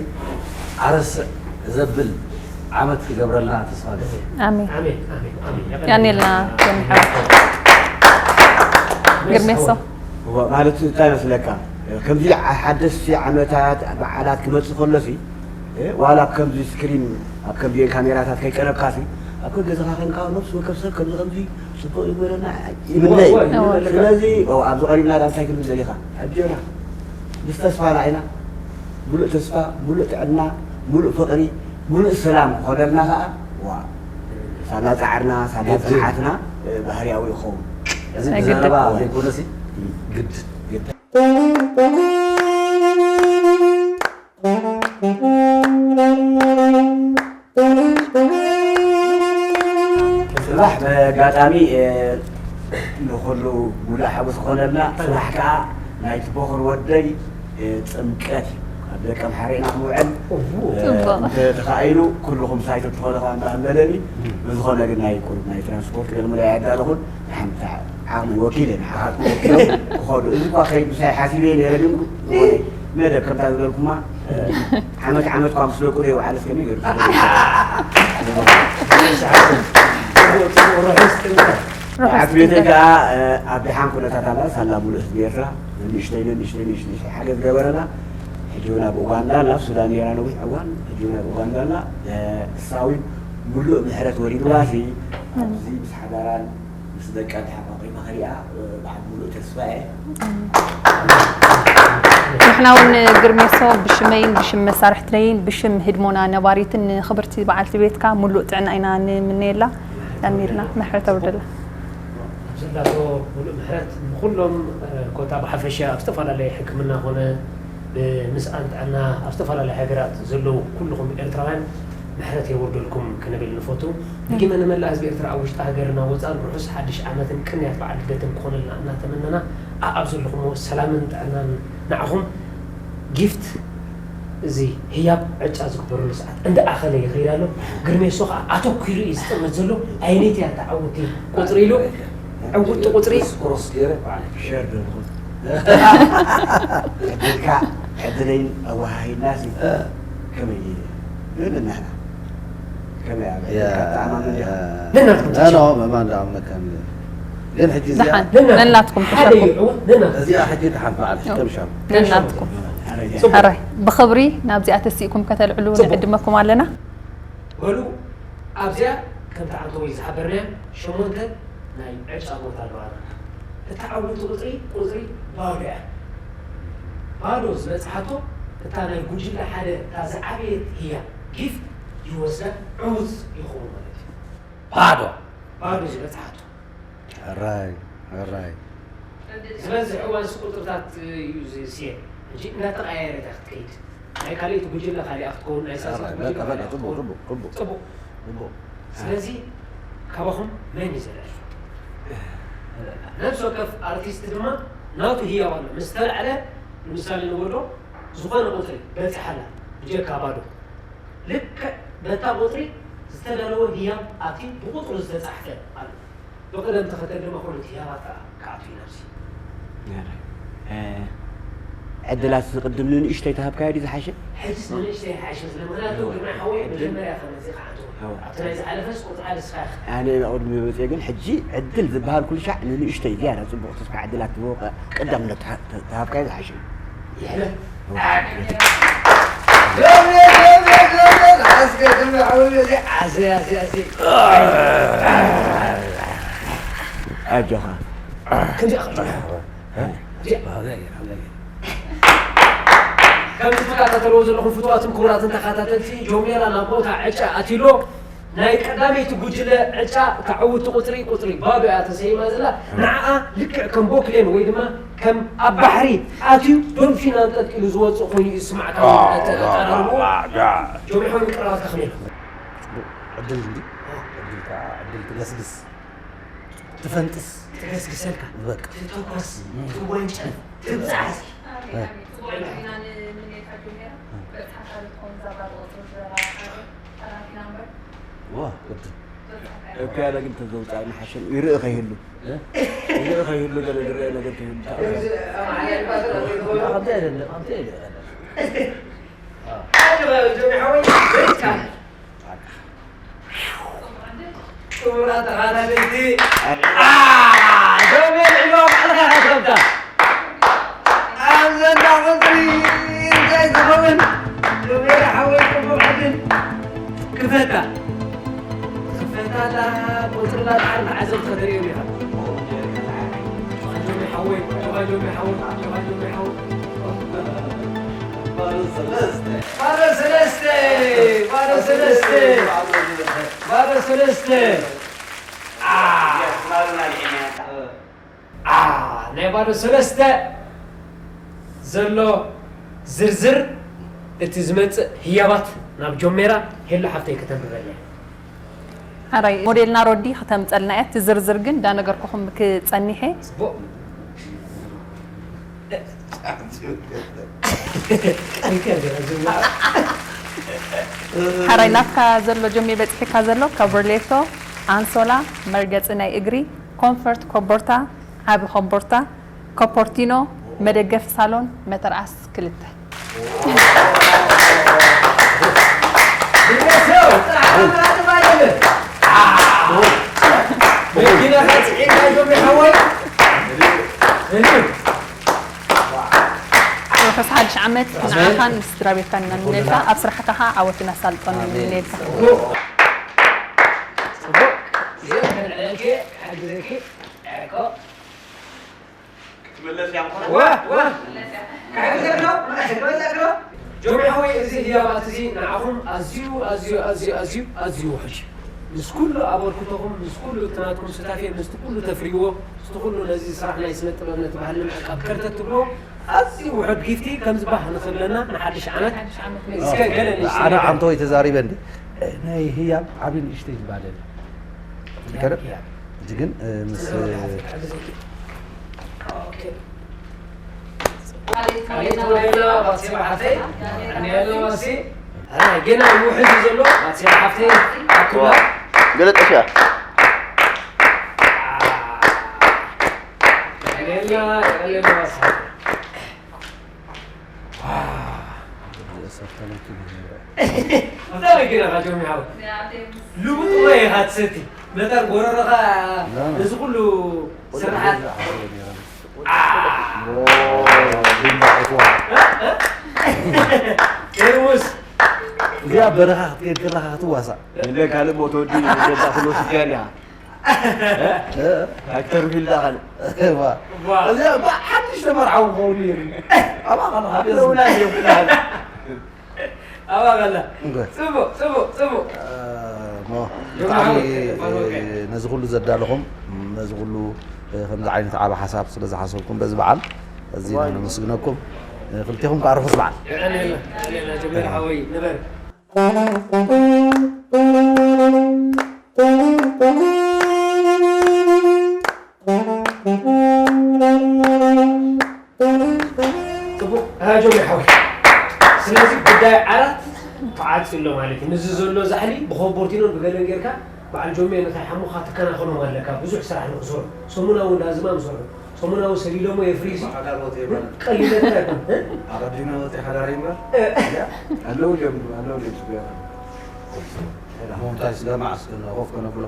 ኣረስዕ ዘብል ዓመት ክገብረልና ተስፋ ገ ኣሜን ኣሜን ኣሜን ኣሜን ያኔልና ጆሚ ሓወይ ግርሜሶ ማለት እንታይ መስለካ ከምዚ ሓደስቲ ዓመታት በዓላት ክመፅእ ከሎሲ ዋላ ኣብ ከምዚ ስክሪን ኣብ ከምዚአን ካሜራታት ከይቀረብካሲ ኣብ ከገዛኻ ከንካ ነብሲ ወከፍ ሰብ ከምዚ ከምዚ ፅቡቅ ይጎለና ይብለይ ስለዚ ኣብዚ ቀሪብና ዳ እንታይ ክንብል ደሊኻ ሕጂና ምስ ተስፋና ኢና ሙሉእ ተስፋ ሙሉእ ጥዕና ሙሉእ ፍቅሪ ሙሉእ ሰላም ክኾነልና ከዓ ዋ ሳላ ፃዕርና ሳላ ፅንዓትና ባህርያዊ ይኸውን እዚ ናይ ግድን። ብዘረባ ዘይኮነሲ ግድን ጽባሕ ብኣጋጣሚ ንኹሉ ሙሉእ ሓጎስ ክኾነልና ጽባሕ ከዓ ናይቲ ቦኽሪ ወደይ ጥምቀት እዩ ኣብ ደቀ ምሓረ ኢና ክንውዕል ጽቡቕ። እንተተኻኢሉ ኩልኹም ሳይቶ ትኾነ ከዓ እንዳሃለለኒ ብዝኾነ ግን ናይ ቁሩብ ናይ ትራንስፖርት ገለመለ ኣየዳለኹን ንሓንቲ ዓቕሚ ወኪለ ንዓኻትኩም ወኪሎም ክኸዱ እዚ እኳ ከይዱ ሳይ ሓሲበ ነይረ ግን ዝኾነ መደብ ከምታ ዝበልኩማ ዓመት ዓመት ኳ ምስ ደቁ ደይ ውዓለስ ከመይ ገይሩ ርሑስ ዓት ቤተይ ከዓ ኣብ ደሓን ኩነታት ኣላ። ሳላ ሙሉእ ህዝቢ ኤርትራ ንእሽተይ ንእሽተይ ንእሽተይ ሓገዝ ገበረና። ሕጂ እውን ኣብ ኡጋንዳ ኣላ፣ ኣብ ሱዳን ነይራ ነዊሕ እዋን። ሕጂ እውን ኣብ ኡጋንዳ ኣላ። እሳ እውን ሙሉእ ምሕረት ወሪድዋ ሲ ኣብዚ ምስ ሓዳራን ምስ ደቃ ተሓቋቂፋ ክሪኣ በዓል ሙሉእ ተስፋ እየ። ንሕና እውን ግርሜሶ ብሽመይን ብሽም መሳርሕትነይን ብሽም ህድሞና ነባሪትን ንኽብርቲ በዓልቲ ቤትካ ሙሉእ ጥዕና ኢና ንምነየላ። ኣሚርና ምሕረት ኣውርደላ። ዘላቶ ሙሉእ ምሕረት ንኹሎም ኮታ ብሓፈሻ ኣብ ዝተፈላለየ ሕክምና ኮነ ብምስኣን ጥዕና ኣብ ዝተፈላለየ ሃገራት ዘለዉ ኩልኹም ኤርትራውያን ምሕረት የውርደልኩም ክንብል ንፈቱ። ደጊመ ንመላእ ህዝቢ ኤርትራ ኣብ ውሽጢ ሃገርን ኣብ ወጻእን ርሑስ ሓድሽ ዓመትን ቅንያት በዓል ልደትን ክኾነልና እናተመነና ኣኣብ ዘለኹሞ ሰላምን ጥዕናን ንዓኹም። ጊፍት እዚ ህያብ ዕጫ ዝግበረሉ ሰዓት እንዳ ኣኸለ ይኸይድ ኣሎ። ግርሜሶ ከዓ ኣተኲሩ እዩ ዝጥምት ዘሎ። ኣየነይቲ እያ እታ ዕውቲ ቁፅሪ ኢሉ ዕውቲ ቁፅሪ ክሮስ ገይረ ባዕለ ሸር ዶ ንኹን ዕድልካ ዕድለይን ኣወሃሂድና ሲ ከመይ ግን ንሕና ከመይ ኣብ ዕድልካ ተኣማመን ኢኻ? ነናትኩም ኖ ምእማን ዳኣምነካ ግን ሕጂ እዚኣ ደሓን ነናትኩም ሓደ ተሸርኩም እዩ ዕውት ነናት እዚኣ ሕጂ ተሓንፋ ዓለሽ ከም ሻም ነናትኩም ሕራይ ብኽብሪ ናብዚኣ ተሲእኩም ከተልዕሉ ንዕድመኩም ኣለና። በሉ ኣብዚኣ ከምቲ ዓንተወይ ዝሓበርናዮ ሸሞንተ ናይ ዕጫ ቦታ ኣለዋና። እታ ዕውቲ ቁፅሪ ቁፅሪ ባዶ እያ። ባዶ ዝበፅሓቶ እታ ናይ ጉጅለ ሓደ እታ ዝዓበየት ህያ ጊፍት ይወስዳ ዕውት ይኸውን ማለት እዩ። ባዶ ባዶ ዝበፅሓቶ ሕራይ ሕራይ ዝበዝሕ እዋንስ ቁፅርታት እዩ ዝስየ። ሕጂ እንዳተቐያየረት እያ ክትከይድ። ናይ ካልኣይቲ ጉጅለ ካሊኣ ክትከውን ናይ ሳልሳይቲ ሕራይ ጉጅለ በቃ በቃ ካሊኣ ፅቡቅ ክትከውን። ፅቡቅ ፅቡቅ ፅቡቅ ፅቡቅ ስለዚ ካባኹም መን እዩ ዘልዕል? ነብሲ ወከፍ ኣርቲስት ድማ ናቱ ህያብ ኣሎ። ምስ ተላዕለ ንምሳሌ ንወዶ ዝኾነ ቁፅሪ በፅሓላ ብጀካ ባዶ ልክዕ በታ ቁፅሪ ዝተዳለወ ህያብ ኣብቲ ብቁፅሩ ዝተፃሕፈ ኣሎ። ብቅደም ተኸተል ድማ ኩሉ እቲ ህያባት ከዓ ክኣቱ እዩ ናብዚ። ዕድላት ቅድም ንንእሽተይ ተሃብካዮ ድዩ ዝሓሸ? ሕጅስ ንንእሽተይ ይሓይሽ መስለ ምክንያቱ ግርማይ ሓወይ መጀመርያ ከመዚ ከዓ ትብል ኣብቲ ናይ ዝሓለፈስ ቁፅዓል እስኻ ኢኻ ኣነ ቅድሚ መፅኦ ግን ሕጂ ዕድል ዝበሃል ኩሉ ሻዕ ንንእሽተይ ዝያዳ ፅቡቅ ተስፋ ዕድላት ዝወቀ ቀዳምነት ተሃ- ተሃብካዮ ዝሓሸ እዩ። ይሕለፍ ኣጆኻ ከምዚኣ ከም ትከታተልዎ ዘለኹም ፍቱዋትን ክቡራትን ተኸታተልቲ ጆሜራ ናብ ቦታ ዕጫ ኣትዩሎ ናይ ቀዳመይቲ ጉጅለ ዕጫ እታ ዕውቲ ቁፅሪ ቁፅሪ ባዶ እያ ተሰይማ ዘላ ንዓኣ ልክዕ ከም ቦክሌን ወይ ድማ ከም ኣብ ባሕሪ ኣትዩ ዶልፊን ኣንጠልጢሉ ዝወፅእ ኮይኑ እዩ ዝስማዕካ ኣቀራርብኡ ጆሜ ሓወይ ምቅርባትካ ከመይ ኣሎ ዕድል እንዲ ዕድል ከዓ ዕድል ትገስግስ ትፈንጥስ ትገስግሰልካ በቃ ትተኮስ ትወንጨፍ ትብፃሕ ዋ ቅድም እኮ ያለ ግን ተዘውፃእና ሓሸን ይርኢ ከይህሉ ይርኢ ከይህሉ ገለ ዝረአ ነገር ከይህሉ ከምዚ ኣይደለም ከምዚ ኣይደለም ክቡራት ተኸታተልቲ ዶሜ ልዕሎ ባዕልኻ ኢኻ ትኸብዳ ኣብዘ እንዳ ቁፅሪ እንታይ ዝኸውን ዶሜ ሓወይ ፅቡቕ ዕድል ክፈታ ክፈታ ኣላ ቁፅሪ ላጣዕሪ ተዓዘብቲ ከተርእዮም ኢኻ ጆሜ ሓወይ ጆሜ ሓወይ ጆሜ ሓወይ ባዶ ሰለስተ ባዶ ሰለስተ ባዶ ሰለስተ ናይ ባዶ ሰለስተ ዘሎ ዝርዝር እቲ ዝመፅእ ህያባት ናብ ጆሜራ ሄሎ ሓፍተይ ከተንብበልና ሕራይ ሞዴልና ሮዲ ክተምፀልና እያ እቲ ዝርዝር ግን እንዳነገርኩኹም ክፀኒሐ ፅቡቅ ሕራይ ናትካ ዘሎ ጆሜ በፂሕካ ዘሎ ካበርሌቶ ኣንሶላ መርገፂ ናይ እግሪ ኮንፈርት ኮቦርታ ዓቢ ኮቦርታ ኮፖርቲኖ መደገፊ ሳሎን መተርኣስ ክልተ። ርሑስ ሓድሽ ዓመት ንዓኻን ንስድራ ቤትካን ኢና ንምነየልካ። ኣብ ስራሕካ ኸዓ ዓወትን ኣሳልጦን ንምነየልካ። ክትምለስ እያ ምኾና። ዋ፣ ዋ። ጆሚ ሓወይ፣ እዚ ህያባት እዚ ንዓኹም ኣዝዩ፣ ኣዝዩ፣ ኣዝዩ፣ ኣዝዩ፣ ኣዝዩ ውሑድ እዩ። ምስ ኩሉ ኣበርክቶኹም፣ ምስ ኩሉ እቲ ናትኩም ሱታፌ፣ ምስቲ ኩሉ ተፍርይዎ፣ ምስቲ ኩሉ ነዚ ስራሕ ናይ ስነ ጥበብ ነቲ ባህልና ምዕቃብ ከርተት ትብልዎ፣ ኣዝዩ ውሑድ ጊፍቲ ከምዚ ባህ ንኽብለና ንሓድሽ ዓመት። ሓድሽ ዓመት እስከ ገለ ንእሽተይ ኣነ ነገር። ዓንተወይ ተዛሪበ እንዲ ናይ ህያብ ዓቢ ንእሽተይ ዝበሃል የለን። ይከረም? ህያብ። እዚ ግን፣ እ፣ ምስ፣ እ፣ ኦኬ። ቃሌት ሞዴላ፣ ባሴባ ሓፍተይ። ዳንኤል ሞሲ። ኣይ፣ ገና ውሕድ እዩ ዘሎ። ባሴባ ሓፍተይ። ኣኩላ። ገለ ጠፍያ። ዳንኤላ፣ ዳንኤላ ባሴ። እንታይ መኪና ኢኻ ጆሚ ሓወይ? ልሙጥ ማይ ኢኻ ትሰቲ። መታን ጎረሮኻ ላ፣ ላ። ነዚ ኩሉ ስርሓት። ዋ፣ ቢምባ ኣይትዋ። እ? እ? ቴርሙስ። እዚኣ በረኻ ክትከይድ ከለኻ ክትዋሳእ። እንደ ካልእ ሞቶ ወዲ ገዛ ክሎ ስጃን እያ። እ? ኣክተር ፊልዳ ካልእ። ዋ። ዋ። እዚኣ ባ-፣ ሓድሽ ተመርዓዊ ክኸውን እዩ። ኣብኣ ከለኻ ኣለውና እዮም። ኣብኣ ከላ። እንኳ። ጽቡቕ፣ ጽቡቕ፣ ጽቡቕ። እ፣ ሞ፣ ጆርጆ ብጣዕሚ፣ ሓወይ፣ እ፣ ፋኖ፣ ነዚ ኩሉ ዘዳለኹም፣ ነዚ ኩሉ፣ እ፣ ከምዚ ዓይነት ዓቢ ሓሳብ ስለ ዝሓሰብኩም በዚ በዓል ኣዚና ዋይ። ነመስግነኩም። እ፣ ክልቴኹም ከኣ ርሑስ በዓል። የቐንየልና፣ የቐንየልና፣ ጀሚር ሓወይ፣ ንበር። ጽቡቕ፣ ኣጆም ይሓወይ። ስለዚ ጉዳይ ዓራት ተዓጽዩ ኣሎ ማለት እዩ። ምስዚ ዘሎ ዛሕሊ ብኮቦርቲኖን ብገለን ጌርካ በዓል ጆሜ ንኸይሓሙኻ ትከናኸኖም ኣለካ። ብዙሕ ስራሕ ንኽሰርሑ። ሰሙናዊ እንዳዝማም ሰርሑ። ሰሙናዊ ሰሊሎሞ የፍርዩ። ሓዳር ወፂ ይበል። ቀሊለካ ኣይኮን፣ እ? ኣቐዲመ ወፂ ሓዳር ይበል። እ። ኣለዉ ድዮም፣ ኣለዉ ድዮም ስጉያት? ሞንታይ ስለ መዓስ ግን ኮፍ ከነብሎ?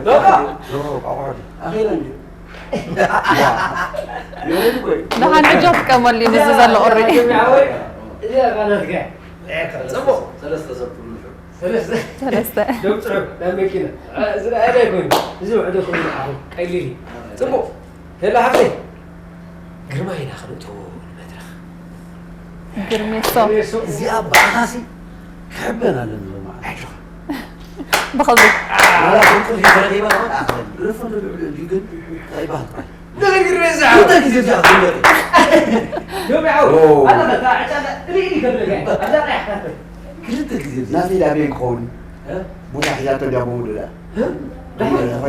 ዶሮ፣ ቋቋ ድዩ? ኣኺለ እንድዩ። ዋ። የለን እኮ እዩ። ደሓን ሕጂ ጥቀመሉ እዩ፣ ምስዚ ዘሎ ቁሪ። እዚኣ ቃናትካ። ጽቡቕ። ሰለስተ ሰብ ትምልሑ። ሰለስተ። ሰለስተ። ደም ጽሑፍ፣ ናይ መኪና። እ፣ እዚ ረኣየ ዶ ኣይኮይኑ? እዚ ውሕዶ ኮይኑ ንዓኹም ቀሊል እዩ። ጽቡቕ። ሄሎ ሓፍተይ። ግርማ ኢና ክንእትዎ ንመድረኽ። ግርሜሶ። ግርሜሶ። እዚኣ ብኣኻሲ ክሕበን ኣለኒ ሎማዓንቲ። ኣይዞኻ። ብኽብሪ። ዋላ ክንቅልፊ ተረኺባ ኸዓ ኣኽለኒ። ርፍ እንዶ ልዕሊ እንዲ ግን እንታይ ይበሃል ጥራይ። ንግግር በዛ። ክልተ ግዜ እዚኣ ክትመጥ። ዮሚ ዓው። ኦ። ኣላ፣ እታ ዕጫ ኣላ፣ እሊ፣ እሊ ከብለካ። ኣላ፣ ቀያሕ ካርተ። ክልተ ግዜ እዚኣ። ናተይ ዳቤን ክኸውን። እ? ቡና ሒዛቶ እንዲያ ብሙሉ እላ። እ?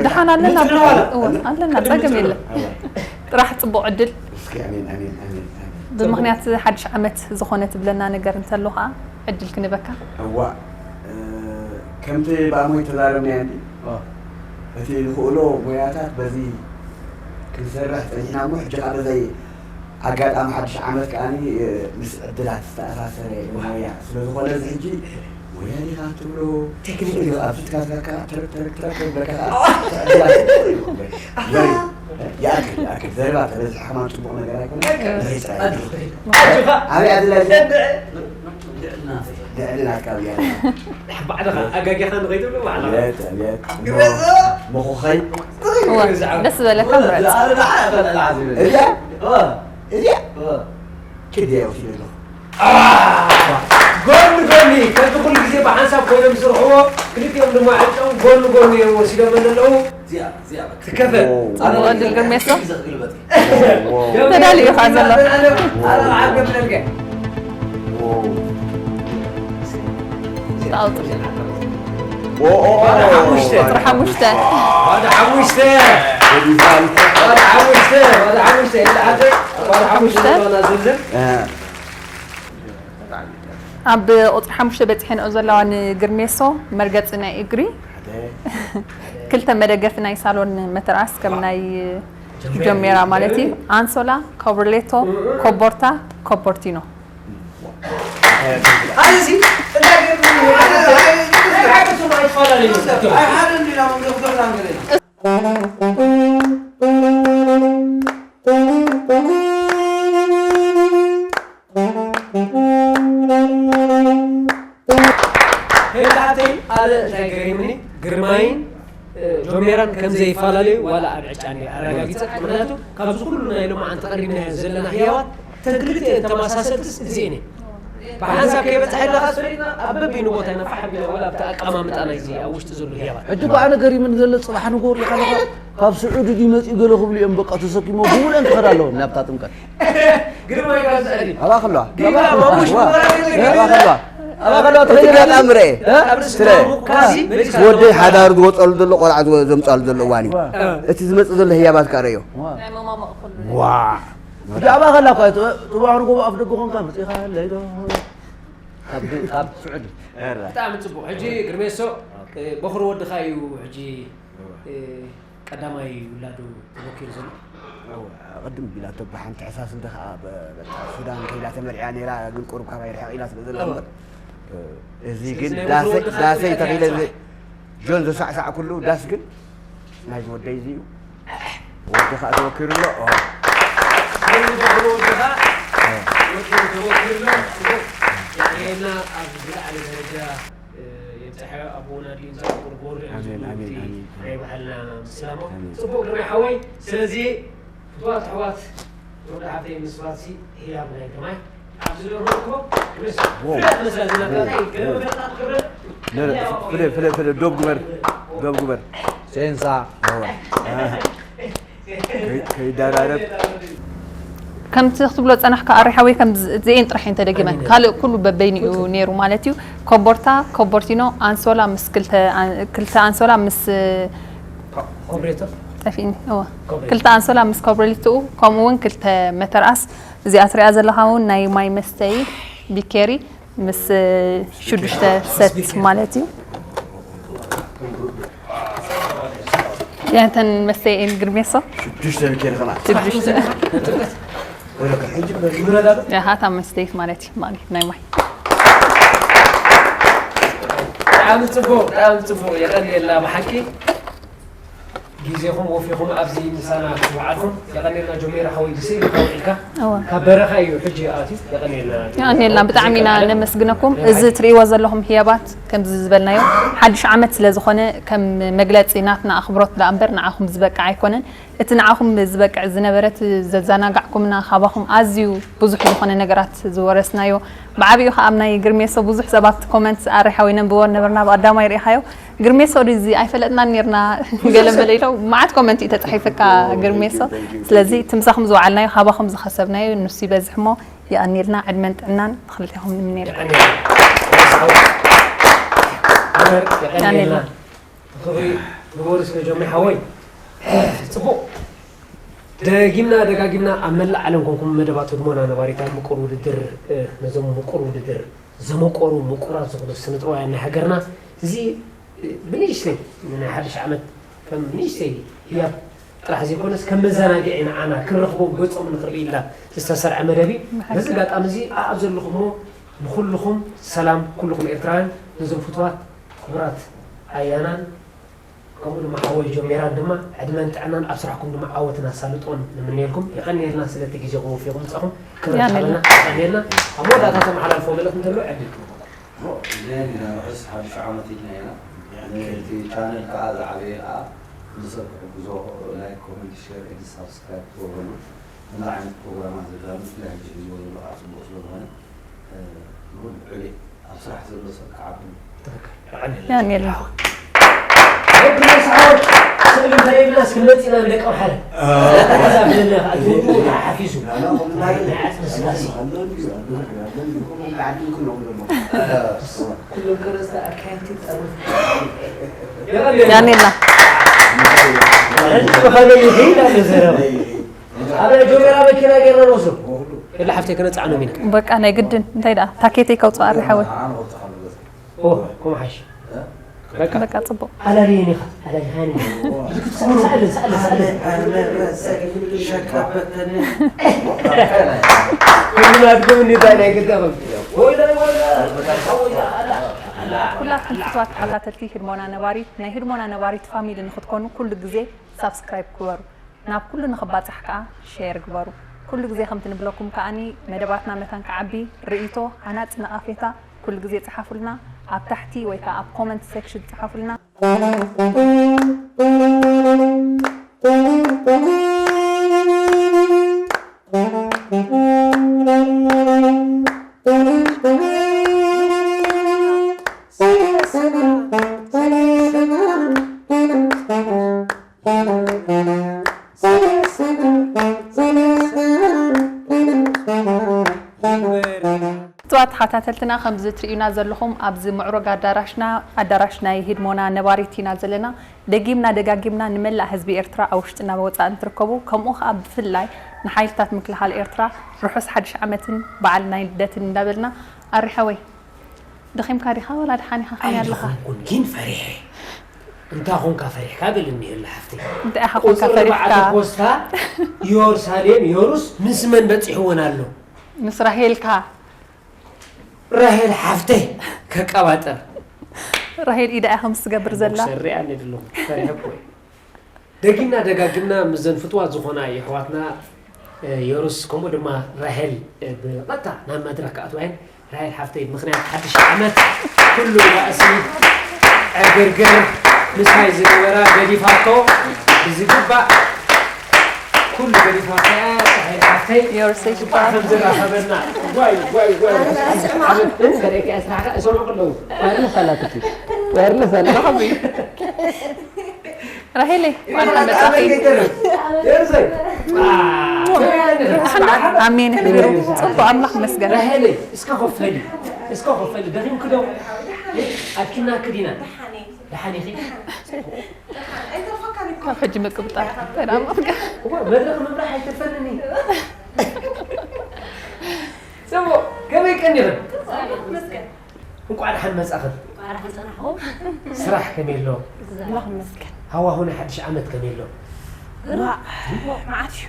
ደሓን ኣለና። ንጥዕና ዋላ። እወ፣ ኣለና፣ ጸገም የለን። እወ። ጥራሕ ጽቡቕ ዕድል። እስኪ ኣሜን፣ ኣሜን፣ ኣሜን፣ ኣሜን። ብምኽንያት ሓድሽ ዓመት ዝኾነ ትብለና ነገር እንተሎ ኸዓ ዕድል ክንበካ። እዋ፣ እ፣ ከምቲ ብኣሞይ ተዛረብናዮ እንዲ፣ ኦ። እቲ ንኽእሎ ሞያታት በዚ ክንሰርሕ ጸኒሕና እሞ፣ ሕጂ ኸዓ በዚ ኣጋጣሚ ሓድሽ ዓመት ከኣኒ፣ እ፣ ምስ ዕድላት ዝተኣሳሰረ ሞያ ስለ ዝኾነ፣ እዚ ሕጂ ሞያ ዲኻ ትብሎ፣ ቴክኒክ ዲኻ ኣብ ፊትካ ትረካ፣ ትረክ፣ ትረክ፣ ትረክ፣ ትረክ፣ ትረክ፣ ዕድላት ይኣክል፣ ይኣክል። ዘረባ ተበዝሕ ከማን ጽቡቕ ነገር ኣይኮነን። በቃ። ንኸይጸ-፣ ኣጆኻ። ኣበይ ኣድላይ? ልዕሊ ናተይ። ልዕሊ ናትካ ብያ። ባዕልኻ ኣጋጊኻ ንኸይትብሎ ባዕልኻ። ኣቤት፣ ኣቤት። ግረዞ። መኹኸይ። እወ፣ ደስ ዝበለካ ምረጽ። እዚኣ፣ እዚኣ። እ። ኪድያ ወሲደ ኣለኹ። አ! ጎኒ ጎኒ፣ ከምቲ ኩሉ ግዜ ብሓንሳብ ኮይኖም ዝስርሕዎ፣ ክልቲኦም ድማ ዕጫኦም ጎኒ ጎኒ እዮም ወሲዶም ዘለዉ። እዚኣ፣ እዚኣ በቃ። ትከፈል። ኦ። ኣነ ጽቡቕ ዕድል ግርሜሶ። ግዜ ክግልበጥ። ኦ። ተዳልዩ እዩ ዘሎ። ኣነ፣ ኣነ፣ ኣነ፣ ኣነ፣ ኦ። ተኣውጡ። ኦ፣ ኦ፣ ኦ። ባዶ ሓሙሽተ። ቁጽሪ ሓሙሽተ። ባዶ ሓሙሽተ። ባዶ ሓሙሽተ። ባዶ ሓሙሽተ። ኢላ ዓደ። ባዶ ሓሙሽተ። ባዶ ሓሙሽተ። እ። ኣብ ቁጽሪ ሓሙሽተ በጺሐንኦ ዘለዋ ንግርሜሶ መርገጺ ናይ እግሪ። ሓደ። ክልተ መደገፊ ናይ ሳሎን መተርኣስ ከም ናይ ጀሜራ ማለት እዩ። ኣንሶላ፣ ኮብርሌቶ፣ ኮቦርታ፣ ኮቦርቲኖ። ሄላተይ ኣነ እንታይ ገሪምኒ ግርማይን ጆሜራን ከም ዘይፈላለዩ ዋላ ኣብ ዕጫ እንዲ ኣረጋጊፀ። ምክንያቱ ካብዚ ኩሉ ናይ ሎማዓንቲ ቀሪብናዮ ዘለና ህያዋት እተን ክልቲኤን ተመሳሰልትስ እዚኤን እየን። ብሓንሳብ ከይበፅሐልካ ፈሊጥና ኣብ በበይኑ ቦታ ኢና ፋሕ ኣቢልና ዋላ ኣብቲ ኣቀማምጣ ናይዚ ኣብ ውሽጢ ዘሎ ህያዋት። ሕጂ እኮ ኣነ ገሪምኒ ዘሎ ፅባሕ ንጎር ኢኻ ኣለኻ ካብ ስዑዲ ድዩ መፂኡ ገለ ክብሉ እዮም በቃ ተሰኪሞ ብምሉአን ክኸዳ ኣለዎ ናብታ ጥምቀት። ግርማይ ጋር ዘዕሊ ኣባኸለዋ ዲጋ ማሙሽ ኣባኸለዋ ኣባኸለዋ እቲ ተኸይደ ጋጣሚ ርኤ ኣብ ርእሲ ስረ ማሙ ካዚ ወደይ ሓዳር ዝወፀሉ ዘሎ ቆልዓ ዝወ- ዘምፃሉ ዘሎ እዋን እዩ እቲ ዝመፅእ ዘሎ ህያባት ካረዮ ናይ መማመቕ ኩሉ ዋ ብዛዕባ ከላ እኳ ጥዋሕሪ ጎቦ ኣፍ ደገ ኮንካ መፂኻ ለይዶ ካብ ስዑዲ ብጣዕሚ ፅቡቅ። ሕጂ ግርሜሶ በኹሪ ወድኻ እዩ ሕጂ ቀዳማይ ውላዱ ተበኪሩ ዘሎ። ቅድም ቢላቶ ብሓንቲ ሕሳስ እንተ ከዓ በቃ ሱዳን ከይዳ ተመርዕያ ነይራ ግን ቁሩብ ካባይ ርሕቕ ኢላ ስለ ዘላ እምበር እዚ ግን ዳሰይ ተኺለ ጆን ዘሳዕሳዕ ኩሉ ዳስ ግን ናይ ወደይ እዚ እዩ ወዲ ከዓ ተወኪሩ ኣሎ በኹሪ ወድኻ ወዲ ተበኪሩ ኣሎ። ጽቡቅ። የዕለየና ኣብ ዝለዓለ ደረጃ የብፅሐ ኣቦና ድዩ እንታይ ቁርቦር ኣሜን፣ ኣሜን፣ ኣሜን። ናይ ባህልና ምስላሞ ኣሜን። ፅቡቅ ግርማይ ሓወይ። ስለዚ ፍትዋት ኣሕዋት ወዲ ሓብተይ ምስባትሲ ህያብ ናይ ግርማይ ኣብዚ ደርሆ እኮ ምስ ፍለት መስላ ዝነበረ ገለ መግለፃ ክርእ ፍለ ፍለ ፍለ ዶብ ግበር ዶብ ግበር ሴንሳ ከይደራረብ ከምቲ ክትብሎ ዝጸናሕካ ኣሪ ሓወይ ከምዚ እዚኤን ጥራሕ እየን ተደጊመን ካልእ ኩሉ በበይኑ እዩ ነይሩ ማለት እዩ ኮቦርታ ኮቦርቲኖ ኣንሶላ ምስ ክልተ ኣን- ክልተ ኣንሶላ ምስ ኮብሬቶ ጠፊእኒ እወ ክልተ ኣንሶላ ምስ ኮብሬሊትኡ ከምኡ እውን ክልተ መተርኣስ እዚኣ ትሪኣ ዘለኻ እውን ናይ ማይ መስተይ ቢኬሪ ምስ ሽዱሽተ ሰት ማለት እዩ ያንተን መስተይን ግርሜሶ ሽዱሽተ ቢኬሪ ከና ሽዱሽተ ወለካ ሕጂ ምረዳዶ ያሃታ መስተይት ማለት እዩ ማሚ ናይ ማይ ብጣዕሚ ፅቡቅ ብጣዕሚ ፅቡቅ የቀንየልና ብሓቂ ግዜኹም ወፊኹም ኣብዚ ምሳና ዝወዓልኩም የቐኔልና ጆሜራ ሓወይ ግዜ ኢልካ ውዒልካ እወ። ካብ በረኻ እዩ ሕጂ ኣትዩ የቐኔልና የቐኔልና ብጣዕሚ ኢና ነመስግነኩም እዚ ትርእይዎ ዘለኹም ህያባት ከምዚ ዝበልናዮ ሓድሽ ዓመት ስለ ዝኾነ ከም መግለፂ ናትና ኣኽብሮት ደኣ እምበር ንዓኹም ዝበቅዕ ኣይኮነን እቲ ንዓኹም ዝበቅዕ ዝነበረ እቲ ዘዘናጋዕኩምና ካባኹም ኣዝዩ ብዙሕ ዝኾነ ነገራት ዝወረስናዮ ብዓብኡ ከዓ ኣብ ናይ ግርሜሶ ብዙሕ ሰባት ኮመንት ኣረ ሓወይ ነንብቦ ነበርና ብቐዳማይ ርኢኻዮ ግርሜሶ ድዚ ኣይፈለጥናን ኔርና ገለ መለ ኢሎ መዓት ኮመንት እዩ ተፃሒፈካ ግርሜሶ ስለዚ እቲ ምሳኹም ዝወዓልናዮ ካባኹም ዝኸሰብናዮ ንሱ ይበዝሕ እሞ የቐንየልና ዕድመን ጥዕናን ንክልቴኹም ንምነየልኩም የቐኔልና ክብሪ ንጎርስ ነጆሚ ሓወይ ፅቡቅ ደጊምና ደጋጊምና ኣብ መላእ ዓለም ኮንኩም መደባት ህድሞና ነባሪታ ምቁር ውድድር ነዞም ምቁር ውድድር ዘመቆሩ ምቁራት ዝኾኑ ስነ ጥበባውያን ናይ ሃገርና እዚ ብንእሽተይ ናይ ሓድሽ ዓመት ከም ንእሽተይ ህያብ ጥራሕ ዘይኮነስ ከም መዘናግዒ ንዓና ክንረኽቦም ገጾም ንኽርኢ ኢልና ዝተሰርዐ መደብ እዩ። በዚ ኣጋጣሚ እዚ ኣብ ዘለኹሞ ንኹልኹም ሰላም ኩልኹም ኤርትራውያን ነዞም ፍትዋት ክቡራት ኣያናን ከምኡ ድማ ሓወይ ጆሜራን ድማ ዕድመን ጥዕናን ኣብ ስራሕኩም ድማ ዓወትን ኣሳልጦን ንምነየልኩም። የቐንየልና ስለቲ ግዜኹም ወፊኹም ምጻኹም ክብረት ይሃበልና። የቐንየልና። ኣብ መወዳእታ ተመሓላልፎ መልእኽቲ እንተሎ ዕድል ክህበኩም። ዜን ኢና ርሑስ ሓድሽ ዓመት ኢልና ኢና እቲ ቻነል ከዓ ዝዓበየ ከዓ ንሰብ ክሕግዞ ላይክ ኮመንት ሸር ኤንድ ሳብስክራይብ ትገብረሉ ከምዚ ዓይነት ፕሮግራማት ዘዳሉ ብፍላይ ሕጂ ሒዝዎ ዘሎ ከዓ ፅቡቅ ስለዝኾነ ንኹሉ ዕቤ ኣብ ስራሕ ዘሎ ሰብ ከዓ ያኔላ ወዲ መስሓወት ስእሊ እንተደይብናስ ክንመፅ ኢና ንደቂ ምሓረ እዛ ብለና ከዓ ትውድኡ ከዓ ሓፊዙ ናይ ዓፅሚ ስላሴ ኩሎም ከረስተ ኣካየድቲ ጠርፍ ያኔላ ሕጂ ብኸመይ ይኸይድ ኣሎ ዘረባ ኣብ ናይ ጆሜራ መኪና ገይርና ንወስዶ የላ ሓፍተይ ከነፃዕኖም ኢና በቃ ናይ ግድን እንታይ ደኣ ታኬተይ ከውፅእ ኣሪ ሓወይ ኦ ከምኡ ሓሽ በቃ። በቃ ጽቡቕ። ኣላልየን ኢኻ ኣላልኻኒ። ኣነ ኣነ ረሰ ሸካበተኒ ከምዚ ኣድገምኒ እንታይ ናይ ገዳኸም። ኩላትኩም ፍትዋት ተኸታተልቲ ህድሞና ነባሪት ናይ ህድሞና ነባሪት ፋሚሊ ንክትኮኑ ኩሉ ግዜ ሳብስክራይብ ግበሩ። ናብ ኩሉ ንኽባፃሕ ከዓ ሼር ግበሩ። ኩሉ ግዜ ከምቲ ንብለኩም ከዓኒ መደባትና መታን ክዓቢ ርእይቶ፣ ሃናፂ ነቓፌታ ኩሉ ግዜ ፀሓፉልና ኣብ ታሕቲ ወይ ከዓ ኣብ ኮመንት ሴክሽን ፀሓፉልና። እፅዋት ተኸታተልትና ከምዚ ትርእዩና ዘለኹም ኣብዚ ምዕሩግ ኣዳራሽና ኣዳራሽ ናይ ህድሞና ነባሪት ኢና ዘለና። ደጊምና ደጋጊምና ንመላእ ህዝቢ ኤርትራ ኣብ ውሽጥና ወፃእን ትርከቡ ከምኡ ከዓ ብፍላይ ንሓይልታት ምክልኻል ኤርትራ ርሑስ ሓድሽ ዓመትን በዓል ናይ ልደትን እንዳበልና ኣሪሓወይ ደኺምካ ዲኻ ወላ ደሓን ኢኻ ከመይ ኣለኻ? ኣይደኸምኩን ግን ፈሪሐ። እንታይ ኾንካ ፈሪሕካ በልኒ የለ ሓፍተይ። እንታይ ኢኻ ኾንካ ቁፅሪ ኣርባዕተ ፈሪሕካ? ፖስታ ኢየሩሳሌም ኢየሩስ ምስ መን በፂሕወን ኣሎ? ምስ ራሄልካ ራሄል ሓፍተይ ከቀባጠር ራሄል ኢዳ ኢኻ ምስ ትገብር ዘላ ሰሪያ ኣለድሎ ፈሪሐ እኮ እየ። ደጊምና ደጋግምና ምስ ዘን ፍትዋት ዝኾና የሕዋትና የሩስ ከምኡ ድማ ራሄል ብቐጥታ ናብ መድረኽ ክኣትዋ እየን። ራሄል ሓፍተይ ብምኽንያት ሓድሽ ዓመት ኩሉ ባእሲ ዕግርግር ምሳይ ዝነበራ ገዲፋቶ ብዝግባእ ኩሉ ገዲፋቶ እያ። ራሄል ሓፍተይ You're safe. ጽባሕ ከም ዝራኸበና ዋይ ዋይ ዋይ ዓመት ከርእየካ እየ ስራሕካ እሰምዑ ከለዉ ዋይርለስ ኣላትኪ ዋይርለስ ኣላ ራሄለይ እንኳን ደሓን መጻኺ። ኣሜን ይሕቢሩ። ጽቡቕ ኣምላኽ ይመስገን። ራሄለይ እስከ ኮፈሊ እስከ ኮፈሊ ደኺምኪ ዶ ኣኪናኪ ዲና ደሓን ኢኺ ካብ ሕጂ ምቅብጣር እዋ መድረኽ ምምራሕ ኣይተፈንኒ ጽቡቕ ከመይ ቀኒኽን እንቋዕ ደሓን መጻኽን ቋራሕ ዝጸናሕኹ ስራሕ ከመይ ኣሎ ኣምላኽ ይመስገን። ሃዋሁ ናይ ሓድሽ ዓመት ከመይ ኣሎ ግርም መዓት እዩ።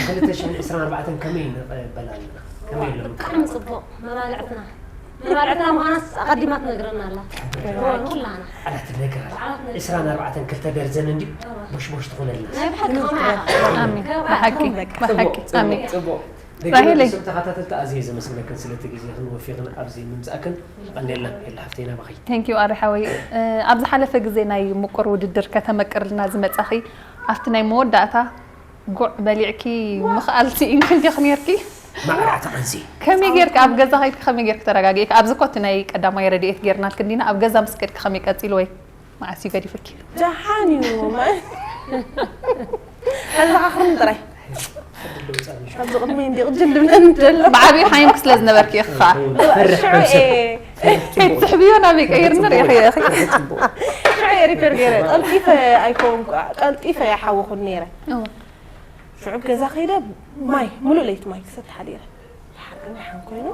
ክልተ ሽሕን ዕስራን ኣርባዕተን ከመይ ንቕበል ኣለና ከመይ ኣሎ ብጣዕሚ ጽቡቕ መባልዕትና መባልዕትና ምዃናስ ኣቐዲማ ትነግረና ኣላ ኩላና ዓላት ነገር ኣላ ዕስራን ኣርባዕተን ክልተ ደርዘን እንዲ ቦሽቦሽ ትኾነልና ናይ ብሓቂ ኸማያ ኣሜን። ብሓቂ ብሓቂ ኣሜን። ጽቡቕ ራሄለይ። ሰብ ተኸታተልቲ ኣዝየ ዘመስግነክን ስለቲ ግዜኽን ወፊኽን ኣብዚ ምምጻእክን ቀንዴልና የላ ሃፍተይና ባኺ ቴንኪዩ ኣሪ ሓወይ። ኣብ ዝሓለፈ ግዜ ናይ ምቁር ውድድር ከተመቅርልና ዝመጻኺ ኣብቲ ናይ መወዳእታ ጉዕ በሊዕኪ ምኽኣል ስኢንኪ እንዲኺ ነርኪ። ማዕራዕቲ ዓንዚ ከመይ ጌርኪ ኣብ ገዛ ከይድኪ ከመይ ጌርኪ ተረጋጊእኪ? ኣብዚ ኮቲ ናይ ቀዳማይ ረድኤት ጌርናልኪ እንዲና ኣብ ገዛ ምስ ከድኪ ከመይ ቀጺልወይ? መዓስ እዩ ገዲፉኪ? ደሓን እዩ ማለት ኣዘኻኽርኒ ጥራይ ኣብዚ ቅድሚ እንዲ ቅጅል ልብለኒ ደሎ ብዓብዩ ሓይምክ ስለ ዝነበርኪ ኢኻ ፈርሕ ሽዑ ሰብ እየ ትሕብዮ ናበይ ቀይርኒ ርኢኺ ኢኺ ሽዑ እየ ሪፈር ገይረ ቀልጢፈ ኣይከውን ቀልጢፈ እየ ሓወኹን ነይረ ሽዑ ገዛ ከይደ ማይ ሙሉእ ለይቲ ማይ ክሰቲ ሓዲረ ድሓር ግን ደሓን ኮይኑ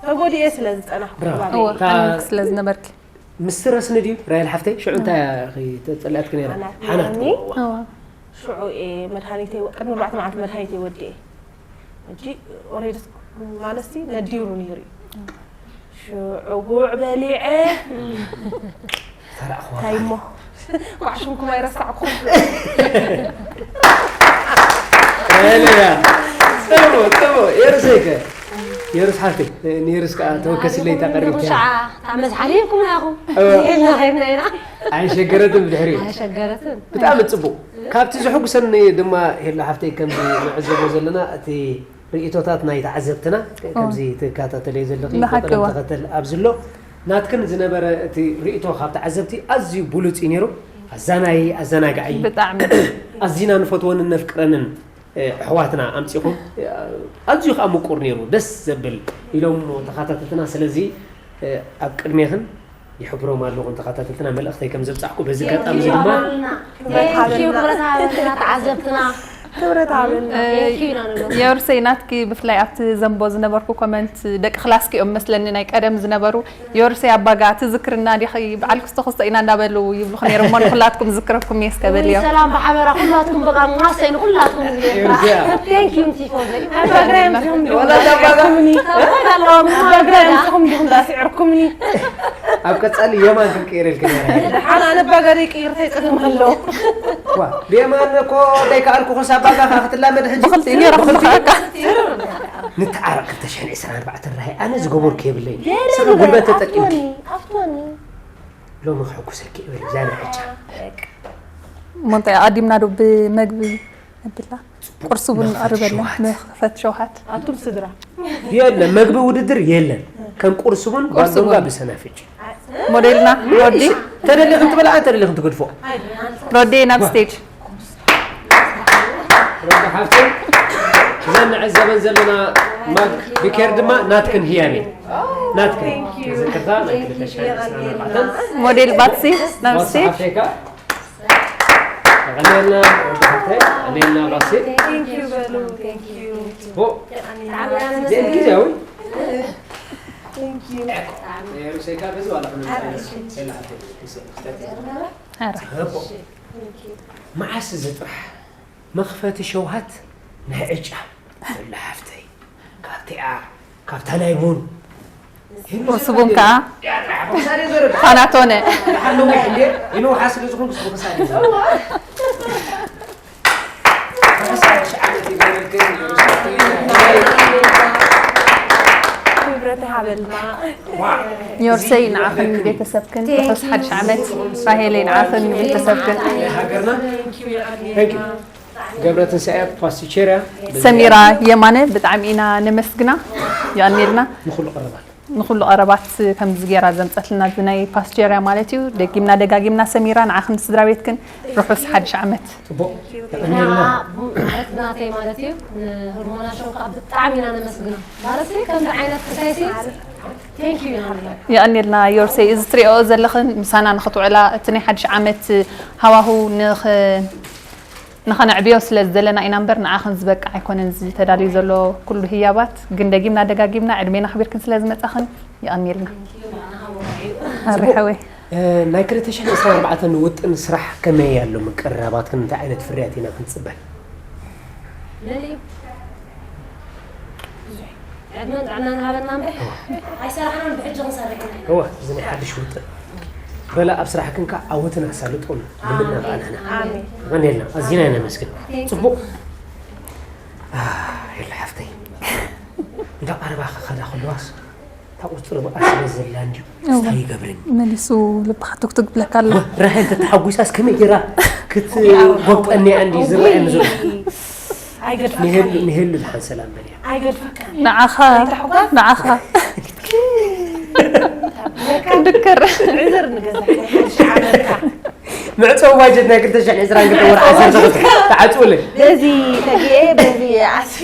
ተጎዲኤ ስለ ዝፀናሕኩ ብራቮ። ባበይ እወ ሓይምክ ስለ ዝነበርኪ ምስቲ ረስኒ ድዩ ራይል ሓፍተይ ሽዑ እንታይ ተፀሊኣትኪ ነይራ ሓናት ሓናት ክወዋ እወ ሽዑ እየ መድሃኒተይ ቅድሚ ኣርባዕተ መዓልቲ መድሃኒተይ ወዲኤ ሕጂ ኦሬዲ ማለትሲ ነዲሩ ነይሩ እዩ ሽዑ ጉዕ በሊዐ ተራእኽዋ እንታይ እሞ ቋዕ ሽምኩም ኣይረሳዕኩም ራይል እያ ጽቡቅ ጽቡቅ የርሰይከ የሩስ ሓፍተይ ንየሩስ ከዓ ተወከስለይ ተቀሪብካ ሩሻዓ ታመዝሓሊኩም ያኹ እወ። ኢልና ኸይድና ኢና ኣይሸገረትን ብድሕሪኡ ኣሸገረትን ብጣዕሚ ጽቡቅ ካብቲ ዘሐጉሰኒ ድማ ሄላ ሓፍተይ ከምዚ ንዕዘቦ ዘለና እቲ ርእቶታት ናይ ተዓዘብትና ከምዚ ትከታተለዮ ዘለኺ ብሓቂ ብቅደም እዋ። ተኸተል ኣብዚ ኣሎ ናትክን ዝነበረ እቲ ርእቶ ካብ ተዓዘብቲ ኣዝዩ ብሉጽ እዩ ነይሩ ኣዛናይ ኣዘናጋዒ ብጣዕሚ ኣዚና ንፈትወንን ነፍቅረንን ኣሕዋትና ኣምፂኹም ኣዝዩ ከዓ ምቁር ነይሩ ደስ ዘብል ኢሎም ተኸታተልትና ስለዚ ኣብ ቅድሜኽን ይሕብሮም ኣለኹ ተኸታተልትና መልእኽተይ ከም ዘብፃሕኩ በዚ ኣጋጣሚ እዚ ድማ ክብረት ሃበልና ተዓዘብትና ክብረት ሃበልና። የውርሰይ ናትኪ ብፍላይ ኣብቲ ዘንቦ ዝነበርኩ ኮመንት ደቂ ክላስኪ እዮም መስለኒ ናይ ቀደም ዝነበሩ። የውርሰይ ኣባጋ ትዝክርና ዲኺ? በዓል ክስቶ ክስቶ ኢና እንዳበሉ ይብሉኹ ነይሮም እሞ ንኹላትኩም ዝክረኩም እየ እስከ በልዮ። ሰላም ብሓበራ ኩላትኩም በቃ ማሰይ ንኩላትኩም የውርሰያ። Thank you ቲፎዘይ ኣባግራዮም ዚኹም ዲኹም ዛስዕርኩምኒ ኣባግራዮም ዚኹም ዲኹም ዛስዕርኩምኒ። ኣብ ቀጻሊ የማን ክንቀይረልክ ነራ። ሓና ነባጋሪ ቅይርተይ ጸገም ኣሎ። ዋ ብየማን እኮ ደይከኣልኩ ኮስ ኣባጋ ክትላመድ ሕጂ ብኽልቲኡ ገይረ ክልኽዓካ። ንተዓረቕ ክልተ ሽሕን ዕስራን ኣርባዕተን ራሂ ኣነ ዝገበርኩ የብለይ። ስኻ ጉልበት ተጠቂምኪ ኣፍቶኒ ሎሚ ክሕጉሰኪ እብል እዛ ናይ ዕጫ። እሞ እንታይ ኣቐዲምና ዶ ብመግቢ ነብላ? ቁርሲ ቡን መኽፈቲ ኣርበልና ሸውሃት። መኽፈት ሸውሃት። ኣቱም ስድራ የለ መግቢ ውድድር የለን። ከም ቁርሲ ቡን ቁርሲ ባንዶንጋ ቡን። ብሰናፍጭ። ሞዴልና ሮዲ ተደሊኽን ትበልዓ ተደሊኽን ትገድፎ። ሮዲ ናብ ስቴጅ። ሮዳ ሓፍተይ እዘን ንዕዘበን ዘለና ማክ ብኬር ድማ ናትክን ህያቤ ናትክን ዝክርታ ናይ ክልተ ሽሕን ዕስራን ኣርባዕተን ሞዴል ባትሲ ናብ ዋትስ ስቴጅ። ኣፍሪካ ቀኔልና ሮዳ ሓፍተይ ቀኔልና ባሲ Thank you በሉ። Thank you። ሆ ዜን ጊዜያዊ Thank you። ሩሴካ በዚ ዋላ ክንምጣ ሴላ ሓፍተይ ኧረ። መዓስ እዚ ጥራሕ መኽፈቲ ሸውሃት ናይ ዕጫ ወላ ሓፍተይ ካብቲኣ ካብታ ናይ ቡን ቁርሲ ቡን ከዓ ፓናቶነ። ኢኑ ውሓ ስለ ዝኾንኩ ስለ ክሳድ ክብረት ሃበልና። ዮርሰይ ንዓኽን ቤተሰብክን ርሑስ ሓድሽ ዓመት። ራሄለይ ንዓኽን ቤተሰብክን። ሃገርና Thank you። ገብረ ትንሳኤ ፓስቲቸርያ ሰሚራ የማነ ብጣዕሚ ኢና ነመስግና። የቐንየልና ንኩሉ ቀረባት ንኩሉ ቀረባት ከምዚ ገይራ ዘምፀትልና እዚ ናይ ፓስቸርያ ማለት እዩ። ደጊምና ደጋጊምና ሰሚራ ንዓኽን ስድራ ቤትክን ርሑስ ሓድሽ ዓመት። ፅቡቅ የቐንየልና። ናተይ ማለት እዩ። ንህርሞና ሾው ከዓ ብጣዕሚ ኢና ነመስግና ማለት እዩ። ከምዚ ዓይነት ክሳይሲ Thank you ኢና ንብላ። የቐንየልና ዮርሰይ፣ እዚ ትሪኦ ዘለኽን ምሳና ንኽትውዕላ እቲ ናይ ሓድሽ ዓመት ሃዋሁ ንኽ ንኸነዕብዮ ስለ ዝደለና ኢና እምበር ንዓኽን ዝበቅዕ ኣይኮነን እዚ ተዳልዩ ዘሎ ኩሉ ህያባት። ግን ደጊምና ደጋጊምና ዕድሜና ኣኽቢርክን ስለ ዝመጻኽን የቐንየልና። ኣሪ ሓወይ። ናይ ክልተ ሽሕን ዕስራን ኣርባዕተን ውጥን ስራሕ ከመይ ኣሎ ምቅርራባትክን እንታይ ዓይነት ፍርያት ኢና ክንጽበ? ልልዩ ዕድመን ጥዕናን ሃበና እምበር ኣይሰራሕናን ብሕጂ ክንሰርሕ ኢና። እወ እዚ ናይ ሓድሽ ውጥን በለ ኣብ ስራሕክን ከ ዓወትን ኣሳልጦን ምንና ከኣ ንሕና ኣቐንየልና ኣዚና ኢና ነመስግን። ጽቡቕ የለ ሓፍተይ እንዳ ቀረባ ክኸዳ ከለዋስ እታ ቁፅሪ ብኣ ስለ ዘላ እንድዩ እንታይ ይገብረኒ መሊሱ ልብኻ ትግትግ ብለካ ኣሎ። ራሄል ተተሓጒሳስ ከመይ ገይራ ክትጎብጠኒ እያ እንዲ ዝረኣየኒ ዘሎ ኣይገድፈካ ንሄሉ ንሄሉ ድሓን ሰላም በልያ ኣይገድፈካ ንዓኻ ንዓኻ ድክር ዕዝር ንገዛ ሓድሽ ዓመትካ መዕፀዊ ባጀት ናይ ክልተ ሽሕን ዕስራን ክልተ ወርሒ ዓሰርተ ክልተ ተዓፅውለይ በዚ ተጊኤ በዚ ዓስፌ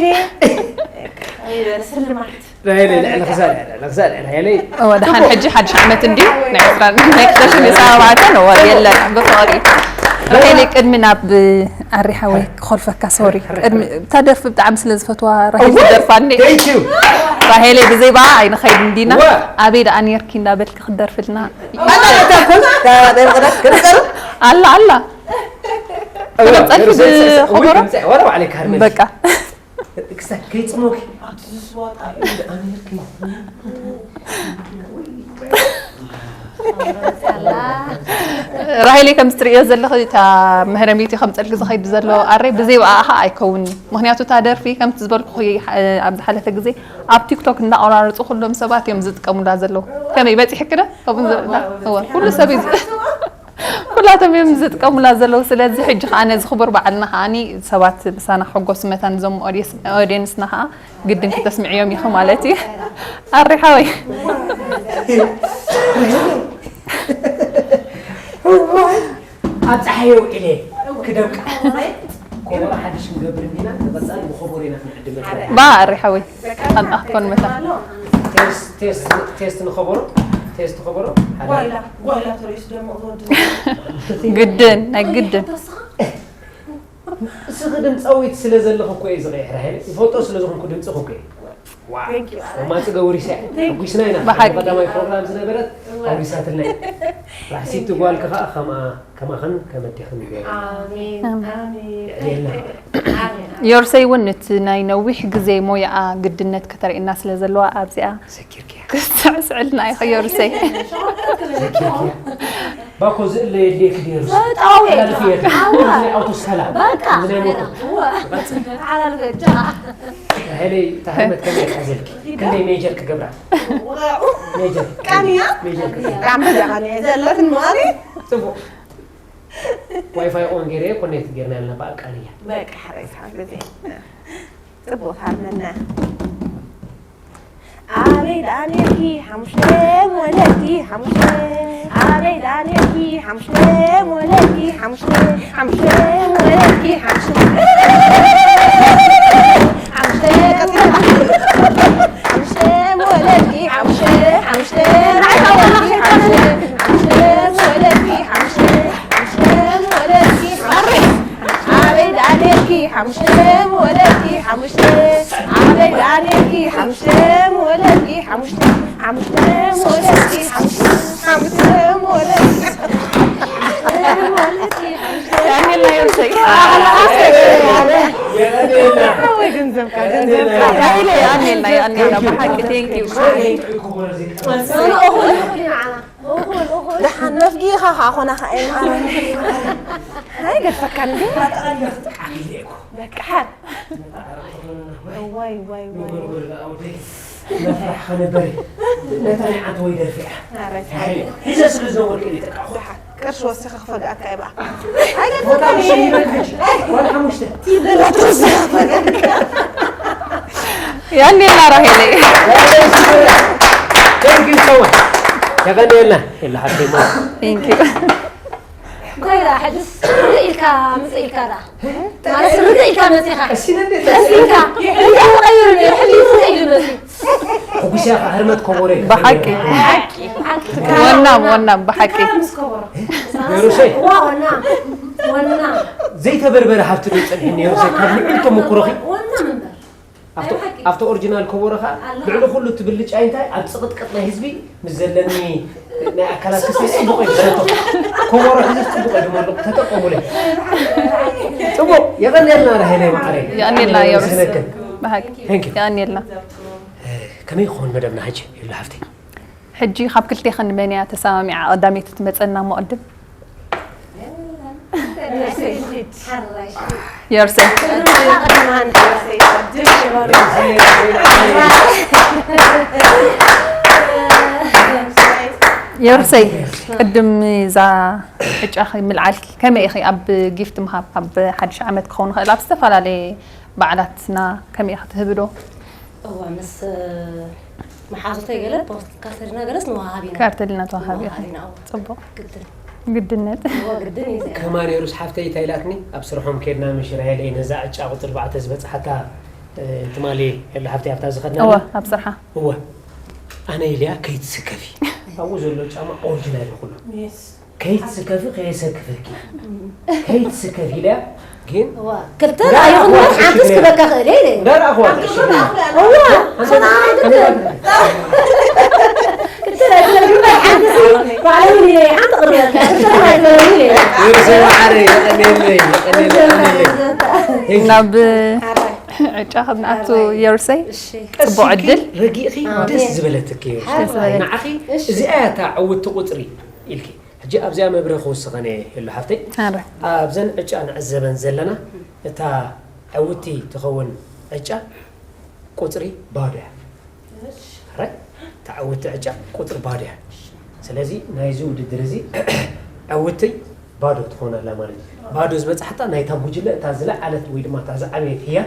ስልማት ራሄለይ ልዕሊ ክሳድ ልዕሊ ክሳድ ራሄለይ እወ ደሓን ሕጂ ሓድሽ ዓመት እንድዩ ናይ ዕስራን ናይ ክልተ ሽሕን ዕስራን ኣርባዕተን እወ የለን ብፍቕሪ ራሄለይ ቅድሚ ናብ ኣሪ ሓወይ ክኾልፈካ ሶሪ ቅድሚ እታ ደርፊ ብጣዕሚ ስለ ዝፈትዋ ራሄል ትደርፋኒ Thank you ራሄለይ ብዘይ በኣ ኣይንኸይድ እንዲና እወ። ኣበይ ደኣ ነርኪ እንዳበልኪ ክትደርፍልና ኣላ እታ ኮስ ክርፀሩ ኣላ ኣላ እወ ክርፀሩ ርዘይ ብኸበሮ? ወላ ባዕለይ ካርመል በቃ ክሳድ ከይፅሞኪ ራሄለይ ከምዚ ትርእዮ ዘለኺ እታ መህረሚቲ ከምፀልኪ ዝኸይድ ዘሎ ኣረይ ብዘይ ብኣኻ ኣይከውንን ምክንያቱ እታ ደርፊ ከምቲ ዝበልኩ ኣብ ዝሓለፈ ግዜ ኣብ ቲክቶክ እንዳቆራረፁ ኩሎም ሰባት እዮም ዝጥቀሙላ ዘለዉ ከመይ በፂሕኪ ዶ ከምኡ ዝብላ እወ ኩሉ ሰብ እዩ ዝ- ኩላቶም እዮም ዝጥቀሙላ ዘለዉ ስለዚ ሕጂ ከዓ ነዚ ክቡር በዓልና ከዓ ሰባት ምሳና ክሕጎሱ መታን እዞም ኦዲየንስና ከዓ ግድን ክተስምዕዮም ኢኺ ማለት እዩ ኣሪ ሓወይ ኣብ ፀሓይ ውዒለ ክደምቃ ኮቦሮ ሓድሽ ክንገብር እንዲና ንቐፃሊ ብኮቦሮ ኢና ክንዕድመ ባ ኣሪ ሓወይ ኣንጣ ክትኮን መታ ቴስት ንኸበሮ ቴስት ኸበሮ ጓይላ ጓይላ ተርእዩስ ደሞ ወዲ ግድን ናይ ግድን እስኺ ድምፃዊት ስለ ዘለኺ እኮ እየ ዝቐይሕ፣ ራሄል። ይፈልጦ ስለ ዝኾንኩ ድምፅኺ እኮ እየ። ዋው። Thank you። ኦማፂ ገውሪሳ እያ። ተጉስና ኢና። ብሓቂ። ቀዳማይ ፕሮግራም ዝነበረት ኣውሪሳትና እያ። ራሕሲቲ ጓልኪ ከዓ ከማ-፣ ከማኽን ከመዴኽን ይገይራ። ኣሜን። ኣሜን። ኣሜን። የዕብየልና። ኣሜን። ዮርሰይ እውን እቲ ናይ ነዊሕ ግዜ ሞያኣ ግድነት ከተርእየና ስለ ዘለዋ ኣብዚኣ ሰኪርክያ። ክትስዕስዕልና ኢኺ ዮርሰይ። ሰኪርክያ። ባኮ ዝእለ የድልየኪ ድዩ? ዘጣወየ። ሓላልፍየኪ። ኣዋ። ናይ ኣውቶስካላ። በቃ። እዚ ናይ ሞቶ። እዋ። ሓላልፈጃ። ራሄለይ፣ እታ ሃርመት ከመይ ትሓዘልኪ? ክንደይ ሜጀር ክገብራ? ሜጀር። ቃንያ? ሜጀር ክገብራ። ቃንያ ቃንያ ዘለትን ማለት? ፅቡቕ። ዋይፋይ ኦን ገይረ ኮኔክት ገይርና ኣለና ብኣቃንያ። በቃ፣ ሓረይ ሰዓት ግዜ። ጽቡቕ ሃርመና። ኣበይ ደኣ ኔርኪ ሓሙሽተ ወለድኪ ሓሙሽተ? ኣበይ ደኣ ኔርኪ ሓሙሽተ ወለድኪ ሓሙሽተ? ሓሙሽተ ወለድኪ ሓሙሽተ? ሓሙሽተ ወለድኪ ሓሙሽተ? ሓሙሽተ ወለድኪ ሓሙሽተ? ሓሙሽተ ወለድኪ ሓሙሽተ? ሓሙሽተ ወለድኪ ሓሙሽተ? ኣበይ ደኣ ኔርኪ ሓሙሽተ ወለድኪ ሓሙሽተ? ኣበይ ደኣ ኔርኪ ሓሙሽተ ወለድኪ ሓሙሽተ? ሓሙሽተ ወለድኪ ሓሙሽተ? ሓሙሽተ ወለድኪ ሓሙሽተ? ወለድኪ ሓሙሽተ? ያኔላ ዮርሰይ። ወይ ገንዘብካ ያኔላ ያኔላ ያኔላ ብሓቂ thank you። እኹል እኹል ንዓና። እኹል እኹል። ደሓን ነፍጊኻ ኸዓ ኾና ኸዓ እየ ንዓና። ኣይገድፈካን እንዴ? በቃ ሓር። ወይ ወይ ወይ። መፍራሕ ከነበረ ነታ ናይ ዓንተ ወይ ደርፊ እያ። ኣረ ሒዘ ስለ ዝነበርኩ እየ ተቃኹ። ደሓን ቅርሺ ወሲኸ ክፈግኣካ እየ በኣ። ቦታ ምሽ ይበክሽ። ዋን ሓሙሽተ። ያኔላ ራሄለይ። Thank you so much. የቐንየልና። የላ ሓፍተይ ሞ። Thank you። እንታይ ደኣ ሕጅስ ርግእ ኢልካ ምጽእ ኢልካ ደኣ ማለት ርግእ ኢልካ መጺኻ እሺ ነዴ ደስ ኢልካ እንታይ ተቐይሩ ነይሩ ሕጂ እንታይ ኢሉ መጺኡ ሕጉስያ ህርመት ኮቦሬ ብሓቂ ሓቂ ሓቂ ወናም ወናም ብሓቂ ምስ ከበሮ ዮሩሰይ ዋ ወና ወና ዘይተበርበረ ሃብቲ ዶ ጸኒሕኒ ዮሩሰይ ካብ ልዑል ተመኩሮኺ ወና ምንበር ኣብቲ ኣብቲ ኦሪጂናል ኮቦሮ ኸዓ ልዕሊ ኩሉ ትብልጫ እንታይ ኣብ ጽቕጥቅጥ ናይ ህዝቢ ምስ ዘለኒ ናይ ኣካላት ክሳይ ጽቡቕ እዩ ዝሰቶ ኮቦሮ ሕዚ ጽቡቕ እዩ ድመሉ ተጠቀሙለይ ጽቡቕ የቐንየልና ራሄለይ ማዕረይ የቐንየልና ዮሩስ ስነክን ብሓቂ Thank you. የቐንየልና ከመይ ክኸውን መደብና ሕጂ ይብሉ ሓፍቲ ሕጂ ካብ ክልቴኽን መን እያ ተሰማሚዓ ቀዳመይቲ ትመፀና እሞ ቅድም የርሰይ የርሰይ ቅድም እዛ ዕጫኺ ምልዓልኪ ከመይ ኢኺ ኣብ ጊፍት ምሃብ ኣብ ሓድሽ ዓመት ክኸውን ይኽእል ኣብ ዝተፈላለየ በዓላትና ከመይ ኢኺ ትህቢ ዶ እዋ ምስ መሓዙተይ ገለ ፖስት ካርተልና ገለስ ንወሃብ ኢና ካርተልና ተዋሃቢ ኢኺ ወሃብ ኢና እዋ ፅቡቕ ግድን ግድነት እዋ ግድን እዩ ከማን የሩስ ሓፍተይ እንታይ ኢላትኒ ኣብ ስርሖም ከድና ምሽ ራሄለይ ነዛ ዕጫ ቁፅሪ ኣርባዕተ ዝበፅሓታ ትማሊ የላ ሓፍተይ ኣብታ ዝኸድና እወ ኣብ ስርሓ እወ ኣነ ኢልያ ከይትስከፊ ኣብኡ ዘሎ ጫማ ኦሪጂናል ይኹሉ ከይትስከፊ ከየሰክፈኪ ከይትስከፊ ኢልያ ግን ክልተ ይኹን ሓንቲ ስክበካ ክእል እየ እንዳረኣኹዋ ተዕሽግና እዋ ሰና ክልተ ባዕለውን ኢለ ሓንቲ ቅርበልካ ክልተ ማዕለውን ኢለ ወርሰ ማዕረ የቀኔለይ የቀኔለይ ናብ ዕጫ ከም ንኣቱ የሩሰይ ጽቡቕ ዕድል ረጊእኺ ደስ ዝበለትኪ ንዓኺ እዚኣ እያ እታ ዕውቲ ቁፅሪ ኢልኪ ሕጂ ኣብዚኣ መብርሂ ክውስኸን እየ የሉ ሓፍተይ ኣብዘን ዕጫ ንዕዘበን ዘለና እታ ዕውቲ ትኸውን ዕጫ ቁፅሪ ባዶ እያ እታ ዕውቲ ዕጫ ቁፅሪ ባዶ እያ ስለዚ ናይዚ ውድድር እዚ ዕውትይ ባዶ ትኾን ኣላ ማለት እዩ ባዶ ዝበፅሓታ ናይታ ጉጅለ እታ ዝለዓለት ወይ ድማ እታ ዝዓበየት ህያ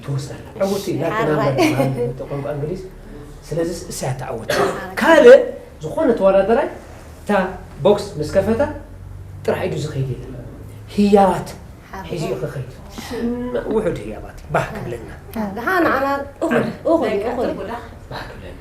ትወስድ ኣላ ዕውትይ ላኪናምበር ቋንቋ እንግሊዝ ስለዚ እሳ እያ ትዓወት ካልእ ዝኾነ ተወዳደራይ እታ ቦክስ ምስ ከፈታ ጥራሕ ኢዱ ዝኸይድ የለን ህያባት ሒዚኡ ክኸይድ ውሑድ ህያባት ባህ ክብለና ደሓ ንዓና እኹል እኹል እኹል ባህ ክብለና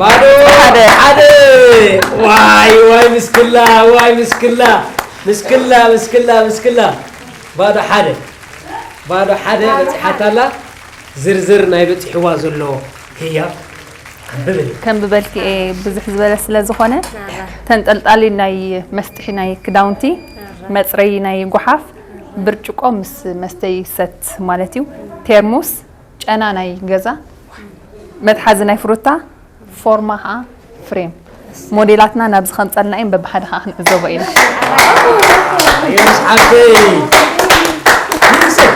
ባዶ ሓደ። ሓደ። ዋይ ዋይ ምስክላ፣ ዋይ ምስክላ፣ ምስክላ ምስክላ ምስክላ። ባዶ ሓደ፣ ባዶ ሓደ በፂሓታላ። ዝርዝር ናይ በፂሕዋ ዘሎ ህያብ ኣንብብን። ከም ብበልኪ እየ ብዙሕ ዝበለ ስለ ዝኾነ፣ ተንጠልጣሊ ናይ መስጥሒ ናይ ክዳውንቲ፣ መፅረዪ ናይ ጓሓፍ፣ ብርጭቆ ምስ መስተይ ሰት ማለት እዩ፣ ቴርሙስ፣ ጨና ናይ ገዛ፣ መትሓዚ ናይ ፍሩታ፣ ፎርማ ኸዓ ፍሬም። ሞዴላትና ናብ ዝኸምፀልና እየን፣ በብሓደ ኸዓ ክንዕዘቦ ኢና። የሩስ ሓፍተይ፣ የሩሰይ፣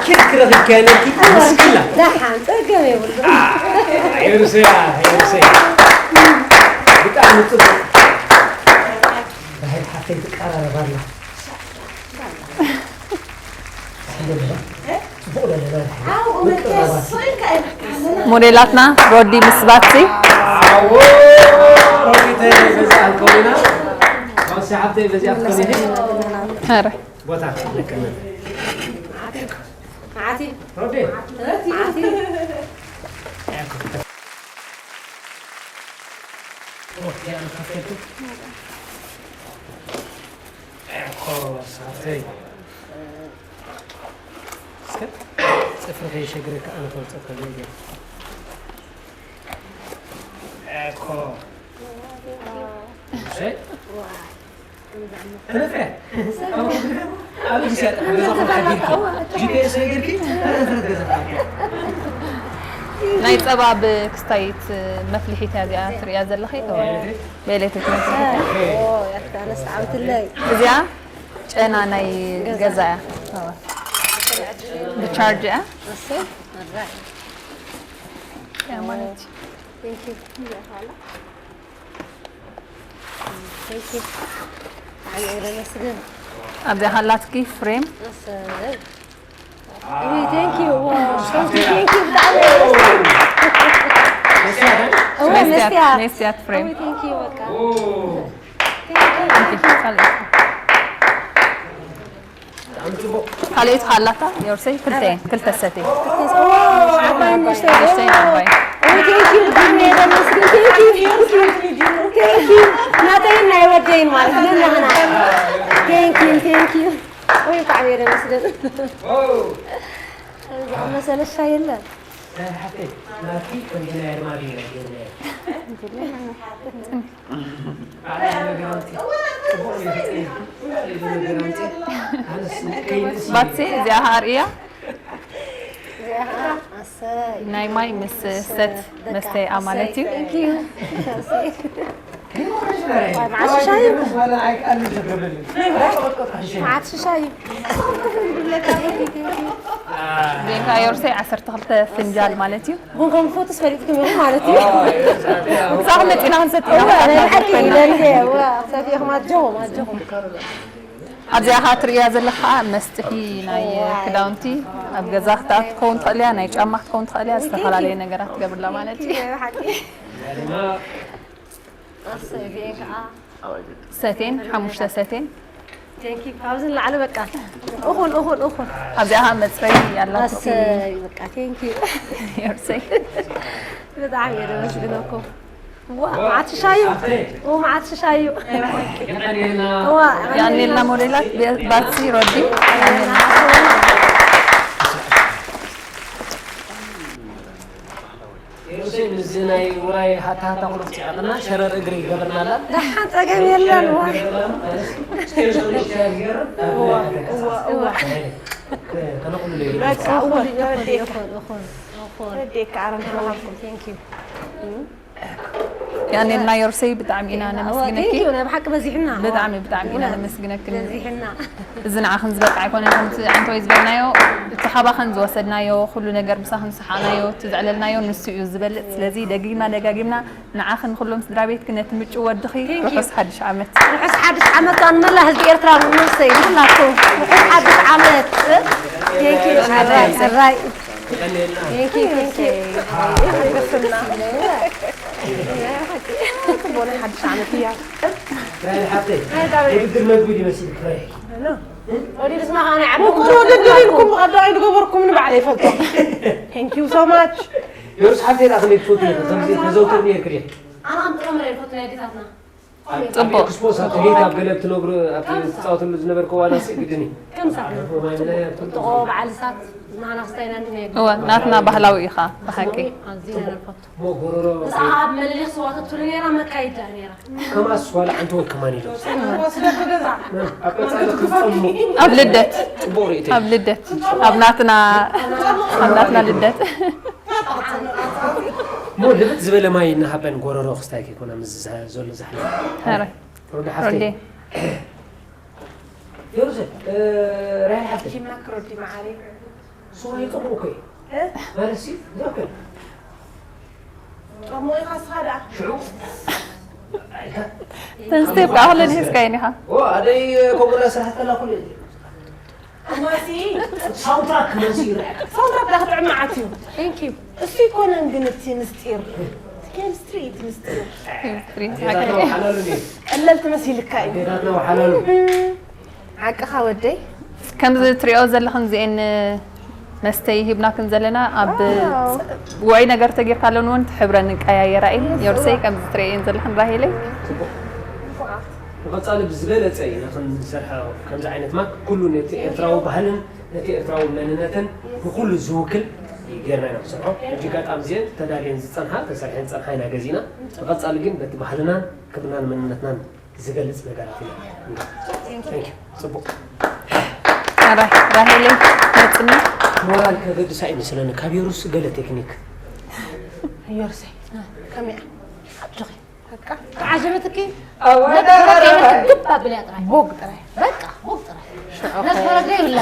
ኬክ ረኺብካያ ነርኪ፣ ምስክላ። ደሓን፣ ጸገም የብሉ። የሩሰይ፣ የሩሰይ። ብጣዕሚ ጽቡቕ። ባህል ሓፍተይ ትቀራረብ ኣላ። ሞዴላትና ሮዲ ምስ ባትሲ። ኧረ። ጽፍሪ ከይሸግረካ ኣነ ከውጽእ ከሎ እየ። እኮ። እሺ። ተነፍያ። ኣብ ጊዜ ኣጣ-፣ ገዛኹም ሓቢርኪ፣ ጂ ፒ ኤስ ነገርኪ፣ ተነፍረት ገዛኻ። ናይ ጸባ ብክስታይት መፍልሒት እያ እዚኣ ትርእያ ዘለኺ? ብኤሌክትሪክ መፍልሒት። ኦ፣ ያታ ነስ ዓውትለይ። እዚኣ ጨና ናይ ገዛ። ገዛ እያ። ብቻርጅ እያ። እሺ፣ ኣራይ። እያ ማለት እዩ። Thank you። Thank you። ብጣዕሚ እየ ዘመስግን። ኣብዚኣ ሃላትኪ ፍሬም። እሰይ። እይ፣ thank you። ዋው፣ thank you፣ thank you፣ ብጣዕሚ እየ ዘመስግን። እወ፣ መስትያት፣ መስትያት። መስትያት ፍሬም። እይ፣ thank you፣ በቃ። Thank you፣ thank you። ካልኦት። ካልኦት ሃላታ፣ ዮርሰይ፣ ክልተ፣ ክልተ ሰቴ። ኦ፣ ዓባይ ንእሽተይ። ንእሽተይ ዓባይ። ኦ፣ thank you፣ ብጣዕሚ እየ ዘመስግን። Thank you፣ thank you፣ thank you። ናተይን ናይ ወደይን ማለት ነናህና። Thank you፣ thank you። ኦይ፣ ብጣዕሚ እየ ዘመስግን። ዝኣመሰለ ሻሂ የለን። ናይ ሓፍተይ፣ ናትኪ ከም ጅናየ ድማ ድዩ ናይ ጅናየ? ባትሲ፣ እዚኣ ኸኣ ርእያ። እዚኣ ኸኣ፣ ኣሰይ። ናይ ማይ ምስ ሰት መስተ እያ ማለት እዩ። Thank you። ኣሰይ። መዓት ሽሻይ? መዓት ሽሻይ? ዜንካ ዮርሰይ ዓሰርተ ክልተ ፍንጃል ማለት እዩ። ቡን ከም ትፈትስ ፈሊጥኩም ኢኹም ማለት እዩ። ክሳብ መፂና ክንሰቲ ኢና። እወ፣ ናይ ብሓቂ ኢለ እንደ፣ እወ፣ ክሳብ ኢኹም ኣጆኹም፣ ኣጆኹም። ኣብዚኣ ኸዓ ትርእያ ዘለኻ መስጥሒ ናይ ዋይ። ክዳውንቲ፣ ኣብ ገዛ ክትኣቱ ክትከውን ትኽእል እያ፣ ናይ ጫማ ክትከውን ትኽእል እያ፣ ዝተፈላለዩ ነገራት ትገብርላ ማለት እዩ። ናይ ብሓቂ። ኣሰይ፣ እዚኤን ከዓ ሰቴን፣ ሓሙሽተ ሰቴን። Thank you። ካብዚ ንላዕሊ በቃ። እኹል፣ እኹል፣ እኹል። ኣብዚኣ ኸዓ መፅረይ ኣላቶ። ኣሰይ፣ በቃ፣ thank you። የርሰይ። ብጣዕሚ እየ ዘመስግነኩም። ዋ፣ መዓት ሽሻዩ። ኦ፣ መዓት ሽሻዩ። ዋ፣ የቐንየልና ሞዴላት፣ ባትሲ፣ ሮዲ። የቐንየልና። ዮሴፍ፣ ምስዚ ናይ ውራይ ሃታ ሃታ ኩሉ ክፅዕቕና፣ ሸረር እግሪ ይገብርና ኣላ። ደሓን ፀገም የለን። ዋ። እዋ፣ እዋ፣ እዋ። ከነኹሉ ለይሉ። በቃ፣ እዋ፣ እዋ፣ እዋ። እዋ። እዋ። Thank you። ያኔልና ዮርሰይ ብጣዕሚ ኢና ነመስግነኪ። ናይ ብሓቂ በዚሕና። ብጣዕሚ ብጣዕሚ ኢና ነመስግነኪ። በዚሕና። እዚ ንዓኽን ዝበቅዓ ኣይኮነን፣ ከምቲ ዓንተወይ ዝበልናዮ፣ እቲ ካባኽን ዝወሰድናዮ ኩሉ ነገር፣ ምሳኽን ዝሰሓቕናዮ፣ እቲ ዘዕለልናዮ ንሱ እዩ ዝበልፅ። ስለዚ ደጊምና ደጋጊምና ንዓኽን ኩሎም ስድራ ቤትኪ፣ ነቲ ምጭው ወድኺ ርሑስ ሓድሽ ዓመት። ርሑስ ሓድሽ ዓመት ከኣ ንመላእ ህዝቢ ኤርትራ፣ ንወሰይ ንኩላትኩም ርሑስ ሓድሽ ዓመት። Thank you። ሕራይ፣ ሕራይ። Thank you, thank you። ጽቡቕ ናይ ሓድሽ ዓመት እያ። ራይል ሓፍተይ፣ ውድድር መግቢ ዲመስል ክራይ ወዲ ድማ ከኣ ናይ ዓዲ ውድድር ኢልኩም ብቐዳማይ ዝገበርኩም ንባዕለይ ይፈልጦ። Thank you so much። ዮርስ ሓፍተይ ዳ ከመይ ትፈትዎ ከምዚ ተዘውትር ነርክ ዲኺ ኣነ ከም ጥረምረ ይፈቱ ናይ ኣዴታትና። ጽቡቅ። ኤክስፖስ ኣብቲ ጌት ኣብ ገለ ትነብሩ ኣብቲ ትጻወትሉ ዝነበርኩ ዋላ ሲ ግድኒ ከም ሳት ጥቆ በዓል ሳት ንዓና ክስታይና እንዲ ናይ እወ ናትና ባህላዊ ኢኻ ብሓቂ። ኣዝና ኢና ንፈቱ። ሞ ጎረሮ ምስ ኣብ መለሊኽ ስዋ ተትሉ ነይራ መካይዳ ነይራ። ከማስ ዋላ ዓንተ ወይ ከማን ኢሎ ወስደክ ገዛ ኣብ ቀጻሊ ክጸሙ ኣብ ልደት ጽቡቕ ርእቲ ኣብ ልደት ኣብ ናትና ኣብ ናትና ልደት ሞ ልብጥ ዝበለ ማይ እናሃበን ጎረሮ ክስታይ ከይኮነ ምስ ዘሎ ዛሕለ ኧረ ሮዳ ሓፍተይ ሮዴ ዮርዘ ራይል ሓፍተይ ኪምና ክረዲ መዓሪ ስዋ ይጠሙ እኮ እዩ ማለትሲ ዛኮ ጥቕሙ ኢኻ ስኻ ደኣ ሽዑ ተንስቴ ብኣኽለ ድሒስካይን ኢኻ ኣደይ ኮሙላ ስራሕ ከላ ኩሉ ማሲ ሳውንትራክ መሲ ይርሕ ሳውንትራክ ዳክጥዕም መዓት እዩ Thank you። እሱ ይኮነን ግን እቲ ምስጢር እቲ ኬሚስትሪ እቲ ምስጢር ሓላሉ ቀለል ትመሲልካ እዩ ጌታትና ሓላሉ ሓቅኻ ወደይ ከምዚ ትሪኦ ዘለኽን እዚኤን መስተይ ሂብናክን ዘለና ኣብ ውዑይ ነገር ተጌርካለን እውን ትሕብረን ቀያየራ እዩ ዮርሰይ ከምዚ ትሪእየን ዘለኽን ራሄለይ ብቐጻሊ ብዝበለጸ ኢና ክንሰርሐ ከምዚ ዓይነት ማክ ኩሉ ነቲ ኤርትራዊ ባህልን ነቲ ኤርትራዊ መንነትን ንኩሉ ዝውክል ጌርና ኢና ንሰርሖ ሕጂ ጋጣሚ እዚአን ተዳልየን ዝጸንሓ ተሰርሐን ዝጸንሓ ኢና ገዚእና ብቐጻሊ ግን ነቲ ባህልናን ክብርናን መንነትናን ዝገልጽ ነገራት ኢና ጽቡቅ ራሄለይ መጽኒ ሞራል ከገድሳ ይመስለኒ ካብ የሩስ ገለ ቴክኒክ ዮርሰይ ከመይ ዓድኺ በቃ ተዓጀበትኪ ኣወዳ ግብ ኣብልያ ጥራይ ቦግ ጥራይ በቃ ቦግ ጥራይ ነፈረደ ይብላ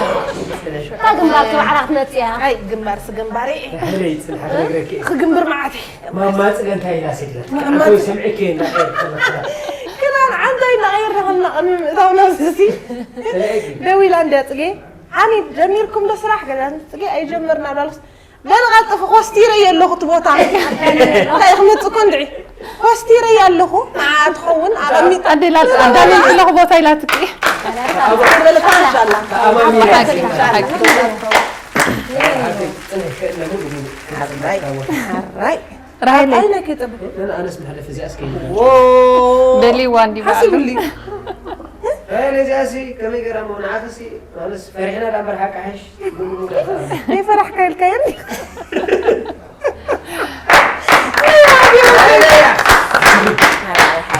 እታ ግንባር ትባዕራ ክትመፅያ ኣይ ግንባርሲ ግንባረይ ሕለይ ጽንሓ ክነግረኪ ክግንብር መዓት ማማ ጽገ እንታይ ኢላ ስድረት ኣንቶይ ስምዕኪ እንዳቀየር ክዳን ዓንታይ እናቐየርና ከለና ቅድሚ ምእታው ናብዚ ስለእኪ ደው ኢላ እንድያ ጽጌ ኣኒ ጀሚርኩም ዶ ስራሕ ገዛ ጽጌ ኣይጀመርና ዳልስ በል ቀልጥፍ ኮስቲረ ኣለኹ እቲ ቦታ እንታይ ክመጽእ እኮ እንድዒ ኮስቲረ ኣለኹ ንዓ ትኸውን ኣቐሚጥ ኣዴላት ኣዳለልኩ ኣለኹ ቦታ ኢላትኪ በልካ እንሻላ ሓቂ ሓቂ ራይ ራሄለይ ኣይነ ክጥብ ኣነስ መሕለፍ እዚኣ እስከ ደሊዋ እንዲ በዓሉ ሓስብሊ ራሄል እዚኣ ሲ ከመይ ገራ ሞ ንዓኺ ሲ ማለት ፈሪሕና ዳ እምበር ሓቂ ሓሽ ይፈራሕካ ኢልካ የኒ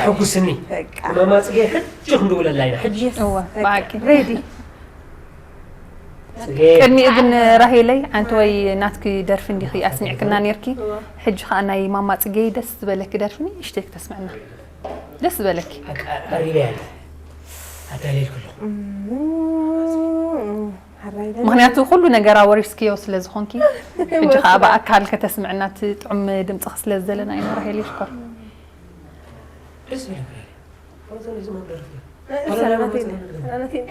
ሕጉስኒ ማማ ጽጌ ሕጂ ክንድውለላ ኢና ሕጂ እወ ብሓቂ ሬዲ ጽጌ ቅድሚኡ ግን ራሄለይ ዓንተወይ ናትኪ ደርፊ እንዲኺ ኣስሚዕክና ነርኪ ሕጂ ከዓ ናይ ማማ ጽጌ ደስ ዝበለኪ ደርፊ ንእሽተይ ክተስምዕና ደስ ዝበለኪ ቀሪበ ያለ ኣዳለልኩ ኣለኹ ምክንያቱ ኩሉ ነገር ኣወሪስክዮ ስለ ዝኾንኪ ሕጂ ከዓ ብኣካል ከተስምዕና እቲ ጥዑም ድምፅኺ ስለ ዝደለና ኢና ራሄል ይሽኮር ደስ ይብል እኮ። ሮዘን እዚ ማን ደረፍ ነው? ሰላመተይ ሰላመተይ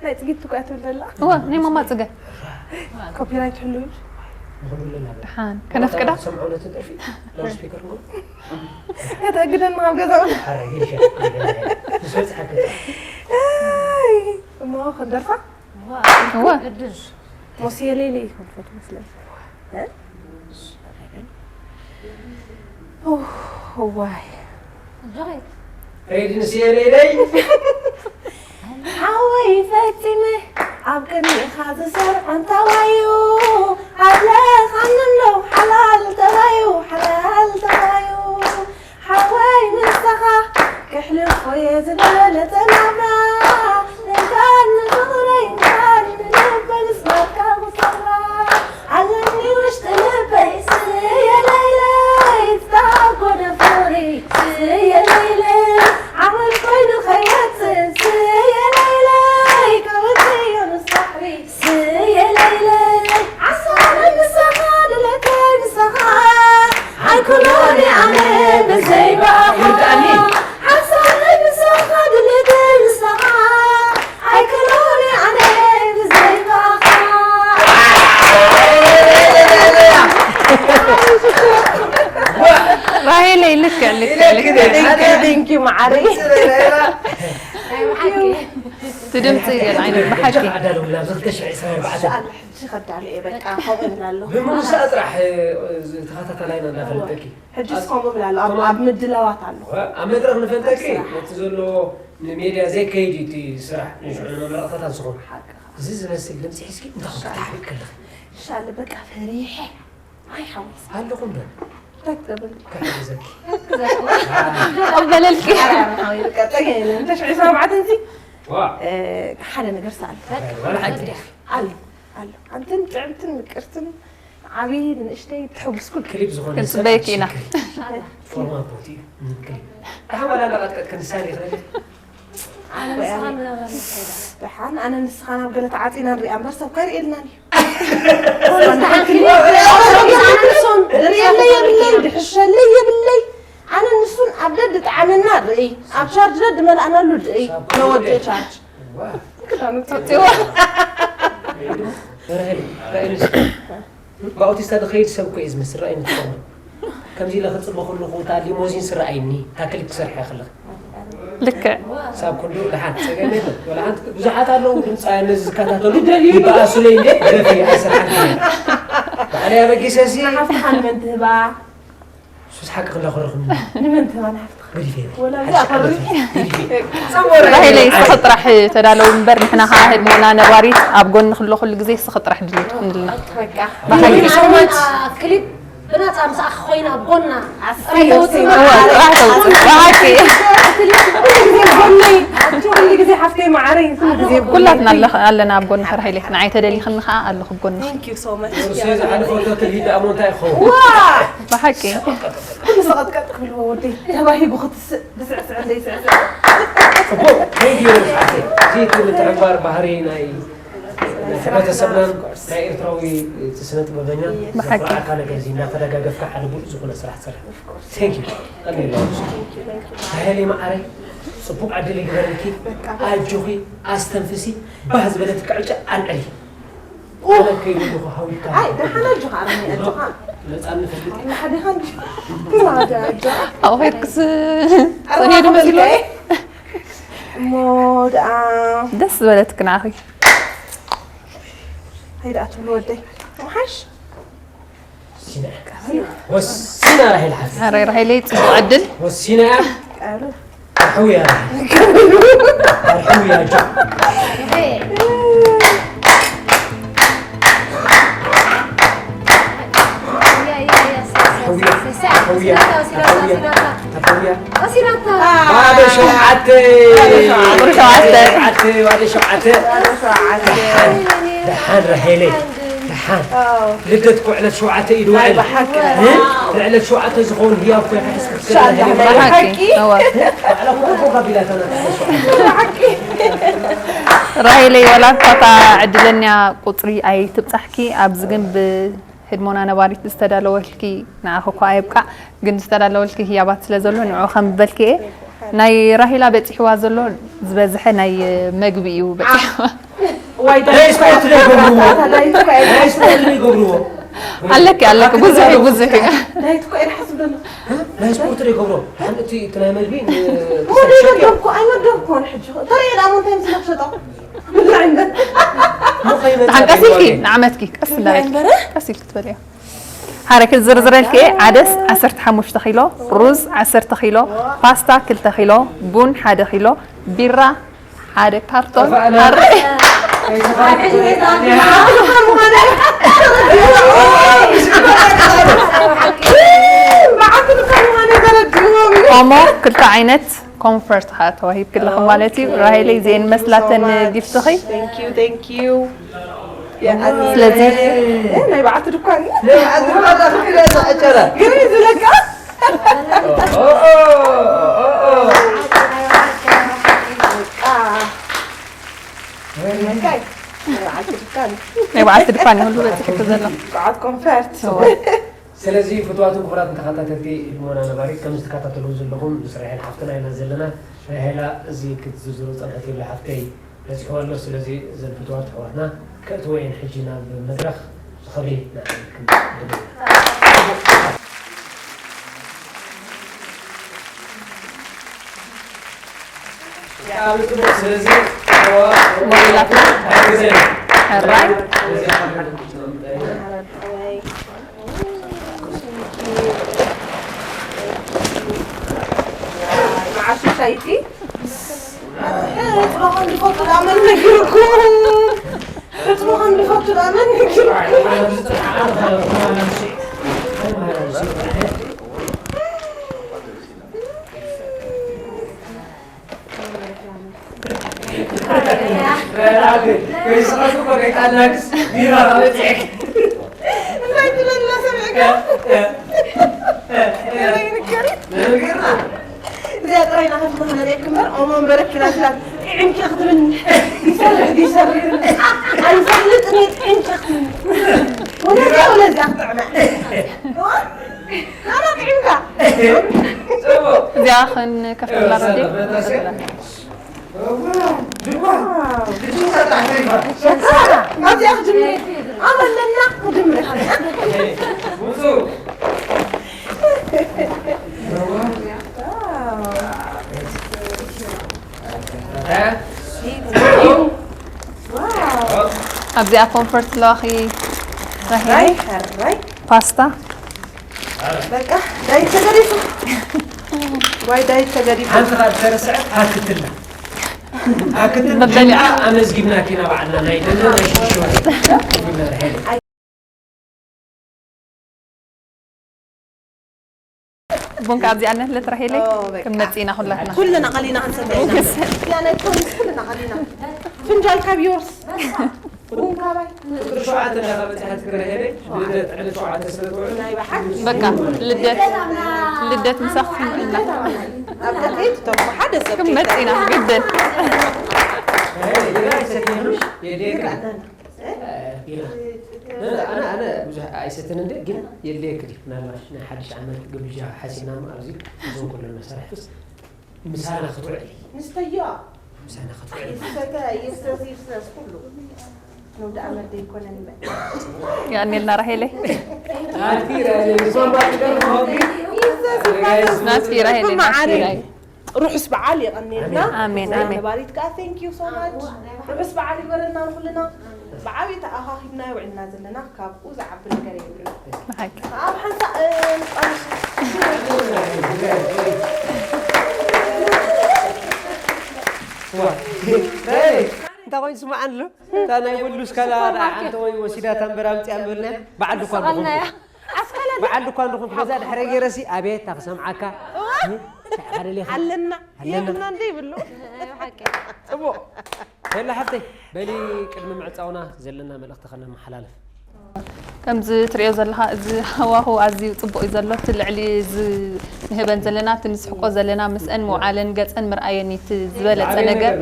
ናይ ጽጊት ትኳ ትብል ዘላ እወ ናይ ማማ ጽገ ኮፒራይት ህሉ ንኹሉ ለና ድሓን ከነፍቅዳ ሰምዑ ነቲ ደርፊ ላውድ ስፒከር ነው። ከተእግደና ኣብ ገዛ ሐረ ይሸ ዝፈጽሐ እሞ ክንደርፋ እወ ቅዱስ ሞስየ ሌሊ ይፈልፈት መስለኝ ዋይ ጆይ ሬዲ ንስየ ለይለይ ሓወይ ፈጺመ ኣብ ቅድሚኻ ዝሰርዖ እንታዋዩ ኣለኻንሎ ሓላል ተባዩ ሓላል ተባዩ ሓወይ ንስኻ ክሕልፎ እየ ዝበለጸ ናብራ እንካን ንፍቕረይ እንካን ንልበይ ምስ ናትካ ክሰራ ኣለኒ ውሽጢ ልበይ ስየ ለይለይ ዝተኣጎደ ፍቕሪ ልክዕ ልክዕ ልክዕ። Thank you, thank you, መዓረይ። እቲ ድምፂ ገለ ዓይነት ብሓቂ። ዓዳለውላ ኣብዚ ክልተ ሽሕ ዕስራን ኣርባዕተን ኢንሻኣላ ሕጂ ከዳሉ እየ በቃ ከምኡ እብላ ኣለኹ። ብምውሳእ ጥራሕ ተኸታታላይና እናፈለጠኪ ሕጂ እስከምኡ እብላ ኣለኹ ኣብ- ኣብ ምድላዋት ኣለኹ። ኣብ መድረኽ ንፈልጠኪ ነቲ ዘሎ ንሜድያ ዘይከይድ እቲ ስራሕ ንሽዑ ንመመረቕታታት ዝኾኑ እዚ ዝመስል ድምፂ ሒዝኪ እንታይ ክትሓብእ ከለኺ ሻለ በቃ ፈሪሐ ኣይ ሓወይ ኣለኹ እምበር እንታይ ክትብል ክሕግዘኪ ቀበለልኪ። ተሽዒ ሰባትን ሲ ዋ ሓደ ነገር ሰኣል ዋላ ሓንቲ ኣሎ ኣሎ ኣንትን ጥዕምትን ምቅርትን ዓብዪ ንእሽተይ ተሐጉስኩል ክሊፕ ዝኾነ ክንፅበየኪ ኢና። ፎርማት ቦቲ እዩ ክሊፕ ኣሓ ዋላ እንዳቐጥቀጥ ክንሳል ይኽእል ደሓን ኣነ ንስኻ ናብ ገለ ተዓፂና ንሪኣ እምበር ሰብ ከይርእየልና እዩ ርእየለይ የብለይ ድሕሸለይ የብለይ ኣነ ንሱን ኣብ ደድ ጣዕምና ርእይ ኣብ ቻርጅ ደድ መላእናሉ ርእይ ነወድኦ ቻርጅ ብኣውቲስታ ዝኸይድ ሰብ እኮ እዩ ዝመስል ርኣይ ንትኾኑ ከምዚ ኢለ ክፅበ ከለኹ እታ ሊሞዚን ስረኣይኒ እታ ክሊፕ ክሰርሐ ከለኽ ልክዕ ሳብ ክንዱ ደሓን ፀገም የለን ወላ ሓንቲ ብዙሓት ኣለዉ ድምፃውያን ነዚ ዝከታተሉ ይበኣሱለይ እንዴ ደፊ ኣይሰርሓን ባዕለይ ኣበጊሰ ሲ ሓፍትኻ ንመን ትህባ ሱስ ሓቂ ክላኾረኹም ንመን ትህባ ንሓፍትኻ ገዲፈ ወላ እዚኣ ፈሪ ገዲፈ ራሄለይ እስኺ ጥራሕ ተዳለዊ እምበር ንሕና ከዓ ህድሞና ነባሪት ኣብ ጎንኺ ኣለኹ ኩሉ ግዜ እስኺ ጥራሕ ድልው ትኹንልና በቃ ክሊፕ ብናፃ ምሳኣ ኮይና ኣብ ጎና ጥራሕ ተውፅእ ብሓቂ ኩሉ ግዜ ጎነይ ኩሉ ግዜ ሓፍተይ መዓረይ ኩሉ ግዜ ኩላትና ኣለና ኣብ ጎንኺ ራሄለይ ንዓይ ተደሊኽኒ ከዓ ኣለኹ ኣብ ጎንኺ Thank you so much ሩስያ ዝሓለፈ ወታደር ሂድ ኣሞ እንታይ ይኸውን ዋ ብሓቂ ኩሉ ሰቐጥቀጥ ክብልዎ ወደይ ተባሂጉ ክትስእ ብስዕስዕ ዘይስዕስዕ ፅቡቅ ቴንኪዩ ርፍዓተይ እዚ እቲ ምትሕብባር ባህሪ ናይ ናይ ሕብረተሰብናን ናይ ኤርትራዊ እቲ ስነ ጥበበኛ ብሓቂ። ዘፍርዓካ ነገር እዚ እንዳተደጋገፍካ ሓደ ብሉፅ ዝኾነ ስራሕ ትሰርሕ ቴንኪዩ ቀኒላ ራሄለይ መዓረይ ፅቡቅ ዕድል ይግበረልኪ ኣጆኺ ኣስተንፍሲ ባህ ዝበለትካ ዕጫ ኣልዕሊ ኣነ ከይዱ ኣለኹ ሃዊካ ኣይ ደሓን ኣጆኻ ኣረኒ ኣጆኻ መፃ ንፈልጥ ሓደ ኻን ኣጆኻ ኣብኡ ከይድክስ ሰኒዱ መሲሉ እሞ ደኣ ደስ ዝበለትክ ንዓኺ ከይዳ ትብሉ ወደይ ምሓሽ ወሲና ወሲና ራሄል ሓፍቲ ራይ ራሄለይ ፅቡቅ ዕድል ወሲና እያ ቃሉ ኣርሕውያ ኣርሕውያ ጆ ኣርሕውያ ኣርሕውያ ኣርሕውያ ኣርሕውያ ሓደ ሸውዓተ ቁሪ ሸውዓተ። ሸውዓተ ሓደ ሸውዓተ ደሓን ራሄለይ ደሓን ልደት ኮ ዕለት ሸውዓተ እዩ ድውዕል ንዕለት ሸውዓተ ዝኸውን ህያብ ኮ ይሕስ ክትከል ብሓቂ እወ ባዕላ ኮ ኮ ካቢላታና ራሄለይ ዋላ እኳ እታ ዕድለኛ ቁፅሪ ኣይትብፃሕኪ ኣብዚ ግን ብህድሞና ነባሪት ዝተዳለወልኪ ንዓኺ እኳ ኣይብቃዕ ግን ዝተዳለወልኪ ህያባት ስለ ዘሎ ንዑ ከም ዝበልኪ እየ ናይ ራሄላ በፂሕዋ ዘሎ ዝበዝሐ ናይ መግቢ እዩ በፂሕዋ ዋይ ናይ ስፖርት ዶ ይገብርዎ ናይ ስፖርት ዶ ይገብርዎ ኣለኪ ኣለኪ ብዙሕ እዩ ብዙሕ እዩ ዳይት እኮ እየ ዝሓስብ ዘሎ ናይ ስፖርት ዶ ይገብሮ ሓንቲ እቲ ናይ መግቢ ሞዴል መደብኩ ኣይመደብኩን ሕጂ ተሪኦ ዳሞ እንታይ ምስለ ክሸጦ ብላዕ እምበር ደሓን ቀስ ኢልኪ ንዓመትኪ ቀስ እንዳበልኪ ቀስ ኢልኪ ትበልዮ ሓረ ክዝርዝረልኪ እየ ዓደስ ዓሰርተ ሓሙሽተ ኪሎ ሩዝ ዓሰርተ ኪሎ ፓስታ ክልተ ኪሎ ቡን ሓደ ኪሎ ቢራ ሓደ ካርቶን ጠፋእና። ሓረ ኦሞ ክልተ ዓይነት ኮንፈርት ከዓ ተዋሂብክለኹ ማለት እዩ ራሄለይ እዚኤን መስላተን ጊፍትኺ Thank you, thank you. ስለዚ ናይ በዓልቲ ድኳን ዕጨራ ግርም ዝለካ ናይ በዓልቲ ድኳን ይሁሉ በፂሕኪ ዘሎ በዓል ኮንፈርት ስለዚ ፍትዋትን ክቡራትን ተኸታተልቲ ህድሞና ነባሪት ከም ዝተከታተልዎ ዘለኹም ምስ ራሄል ሓፍትና ኢና ዘለና ራሄላ እዚ ክትዝርዝሮ ፀንሐት የብላ ሓፍተይ በፂሕዋ ኣሎ ስለዚ እዘን ፍትዋት ኣሕዋትና ከእትዎ እየን ሕጂ ናብ መድረኽ ዝኸብሪ ንዓይክም ሞዴላትና ሕራይ መዓልቲ ሻይቲ ሕፅቦ ከም ዝፈቱ ደኣ መን ነጊርኩም? ሕፅቦ ከም ዝፈቱ ደኣ መን ነጊርኩም? እዚኣ ጥራይ ናኸት ንኽነርእየክ እምበር ኦሞ በረኪና ስላት ጥዕምኪ ክትብል ይሰርሕ ድዩ ይሰርሕ ኣይፈልጥን እየ ጥዕምኪ ክትብል ወለዚያ ወለዚያ ክጥዕመ ኣና ጥዕምካ እዚኣ ክንከፍተላ ረዲ ኣብዚኣ ክጅምር ኣመለና ክጅምር ኣብዚኣ ኮንፈርት ለዋኺ ራሄል ራይ ሕራይ ፓስታ በቃ ዳይት ተገዲፉ ዋይ ዳይት ተገዲፉ ሓንቲ ካብ ተረስዐ ኣክትልና ኣክትልና መበሊዓ ኣመዝጊብና ኪና ባዕልና ናይ ደለ ናይ ሽሽወ ቡን ካብዚኣ ነህለት ራሄለይ ኦ፣ በቃ። ክንመጽእ ኢና ኩላትና ኩልና ቀሊና ክንሰተ ኢና ያነ ኩልና ቀሊና ፍንጃል ካብ ዮርስ ቡን ካባይ ቁፅሪ ሸውዓተ እንዳኸበፅሓት ክረሄደ ልደት ዕለት ሸውዓተ ስለ ትውዕል ናይ ብሓቂ በቃ ልደት ልደት ምሳኹም ኢና ኣብ ቀተይ ትተርፉ ሓደ ሰብ ክንመጽእ ኢና ግድን ቢራ ኣይሰትየንሽ የድልየክ ቢራ ኣነ ኣነ ብዙሕ ኣይሰትን እንደ ግን የድልየክ ድዩ ምናልባሽ ናይ ሓድሽ ዓመት ግብዣ ሓሲብና ኣብዚ እዞም ኩለን መሳርሕትስ ምሳና ክትውዕል ንስተዮ ምሳና ክትውዕል ይሰተ ይሰስ ይሰስ ኩሉ ነው ደኣ መደይ ኮነን በል ያኔልና ራሄለይ ኣንቲ ራሄል ሶባ ትገርም ሆቢ ናትኪ ራሄለይ ናትኪ ራሄል ርሑስ በዓል የቐንየልና ኣሜን፣ ኣሜን። ነባሪት ከዓ thank you so much ርሑስ በዓል ይግበረልና ንኩልና ብዓብዪ ተኣኻኺብና ውዕልና ዘለና ካብኡ ዝዓቢ ነገር የብሉ ብሓቂ ኣብ ሓንሳእ እንታይ ኮይኑ ስማዕ ኣሎ እታ ናይ ወሉስ ከላ ዓንተ ወይ ወሲዳታ እምበር ኣምፅያ እምበልና በዓል ድኳን ሰቐልናያ በዓል ድኳን ድኹም በዛ ድሕረ ገይረሲ ኣቤት ክሰምዓካ ኣለና የብልና እንደ ይብሉ ጽቡቕ ሄላ ሓፍተይ በሊ ቅድሚ ምዕፃውና ዘለና መልእኽቲ ከነመሓላልፍ ከምዚ ትሪኦ ዘለኻ እዚ ሃዋሁ ኣዝዩ ፅቡቅ እዩ ዘሎ እቲ ልዕሊ እዚ ንህበን ዘለና እቲ ንስሕቆ ዘለና ምስአን መውዓለን ገፀን ምርኣየን እዩ እቲ ዝበለፀ ነገር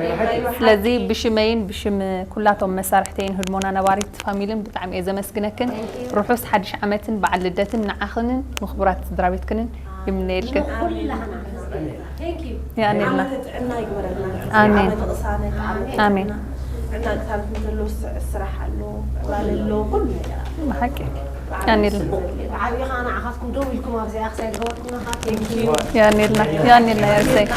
ስለዚ ብሽመይን ብሽም ኩላቶም መሳርሕተይን ህድሞና ነባሪት ፋሚልን ብጣዕሚ እየ ዘመስግነክን ርሑስ ሓድሽ ዓመትን በዓል ልደትን ንዓኽንን ንክቡራት ስድራ ቤትክንን ይምነየልክን ኩላህና Thank you ያኔልና ጥዕና ይግበረልና ኣሜን። ዓመት ቅሳነት ዓመት ኣሜን። ጥዕና። ጥዕና ቅሳነት እንተሎ ስ- ስራሕ ኣሎ ዕባለ ኣሎ ኩሉ ነገር ኣሎ ብሓቂ ያኔልና ብዓብዪ ከዓ ንዓኻትኩም ደው ኢልኩም ኣብዚኣ ክሳይ ዝገበርኩምና ከዓ Thank you ያኔልና ያኔልና ያሰይ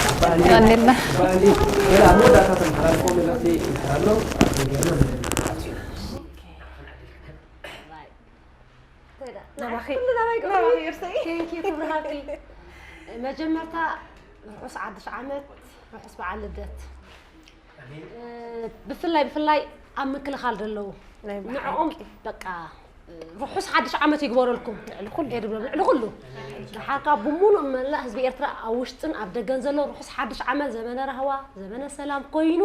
ያኔልና በዓል ገና ኣብ መወዳእታ ተመሓላልፎ መልእኽቲ እንድሕር ኣሎ ኣብ ጌርና ናባኺ ኩሉ ናባይ ናባኺ እርሰይ Thank you ክብሪ ሃብቲ መጀመርታ ርሑስ ሓድሽ ዓመት ርሑስ በዓል ልደት እ፣ ብፍላይ ብፍላይ ኣብ ምክልኻል ዘለዉ ናይ ንዕኦም በቃ እ፣ ርሑስ ሓድሽ ዓመት ይግበረልኩም ልዕሊ ኩሉ እየ ድብሎም ልዕሊ ኩሉ ድሓር ከዓ ብምሉእ መላእ ህዝቢ ኤርትራ ኣብ ውሽጥን ኣብ ደገን ዘሎ ርሑስ ሓድሽ ዓመት ዘመነ ራህዋ ዘመነ ሰላም ኮይኑ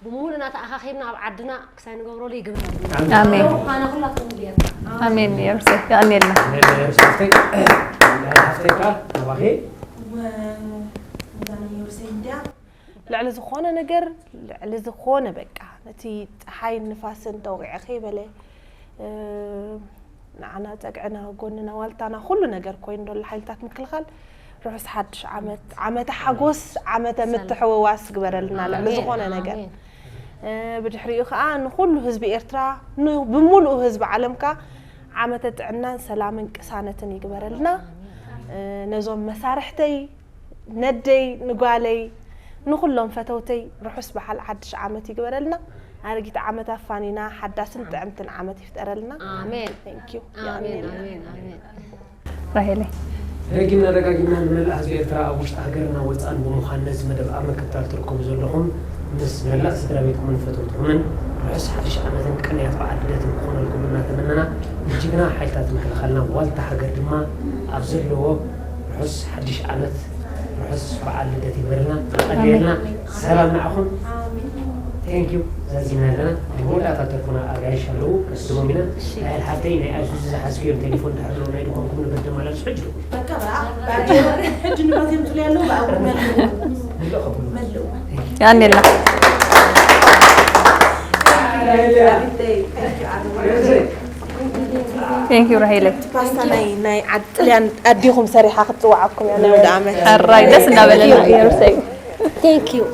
ብምሉእና ተኣኻኺብና ኣብ ዓድና ክሳይ ንገብረሉ ይግበረልና ኣሜን ምዃና ኩላትኩም እያ ኣሜን የርሰ ያኔልና ሓፍተይ ሓፍተይ ከዓ ናባኺ ወዛን ዮርሰይ እንዲያ ልዕሊ ዝኾነ ነገር ልዕሊ ዝኾነ በቃ ነቲ ፀሓይን ንፋስን ተውቂዐ ከይበለ እ፣ ንዓና ፀግዕና ጎንና ዋልታና ኩሉ ነገር ኮይኑ ዘሎ ሓይልታት ምክልኻል ርሑስ ሓድሽ ዓመት ዓመተ ሓጎስ ዓመተ ምትሕውዋስ ግበረልና ልዕሊ ዝኾነ ነገር እ፣ ብድሕሪኡ ከዓ ንኩሉ ህዝቢ ኤርትራ ን- ብምሉኡ ህዝቢ ዓለም ከዓ ዓመተ ጥዕናን ሰላምን ቅሳነትን ይግበረልና እ፣ ነዞም መሳርሕተይ ነደይ ንጓለይ ንኹሎም ፈተውተይ ርሑስ በዓል ሓድሽ ዓመት ይግበረልና። ኣረጊት ዓመት ኣፋኒና ሓዳስን ጥዕምትን ዓመት ይፍጠረልና። ኣሜን። Thank you። ኣሜን ኣሜን ኣሜን። ራሄለይ ደጊምና ደጋጊምና ንመላእ ህዝቢ ኤርትራ ኣብ ውሽጢ ሃገርና ወፃእን ብምዃን ነዚ መደብ ኣብ ምክትታል ትርከቡ ዘለኹም ምስ መላእ ስድራ ቤትኩምን ፈተውትኹምን ርሑስ ሓድሽ ዓመትን ቅንያት በዓል ልደትን ክኾነልኩም እናተመነና ንጅግና ሓይልታት ምክልኻልና ዋልታ ሃገር ድማ ኣብ ዘለዎ ርሑስ ሓድሽ ዓመት ርሑስ በዓል ልደት ይግበረልና። ኣድልና ሰላም ንዓኹም። Thank you። ዛዚምና ኣለና። መወዳእታ ተርፉና ኣጋይሽ ኣለዉ። ከስድሞም ኢና። ራሄል ሓፍተይ ናይ ኣይሱዙ ዝሓዝክዮም ቴሌፎን ድሕር ኣለዉ ናይ ድኾንኩም ንበር ደማላልሱ ሕጂ ኣለዉ። በቃ በቃ ሕጂ ንብረት የምፅሉ ያለው በአቁም ያለው ንልእኸኩም። መልኡ ያኔላ Thank you ራሄለይ። ፓስታ ናይ ናይ ዓዲ ጥልያን ኣዲኹም ሰሪሓ ክትፅውዓኩም እያ ናይ ወደ ዓመት። ሕራይ ደስ እናበለና። የሩሰይ Thank you።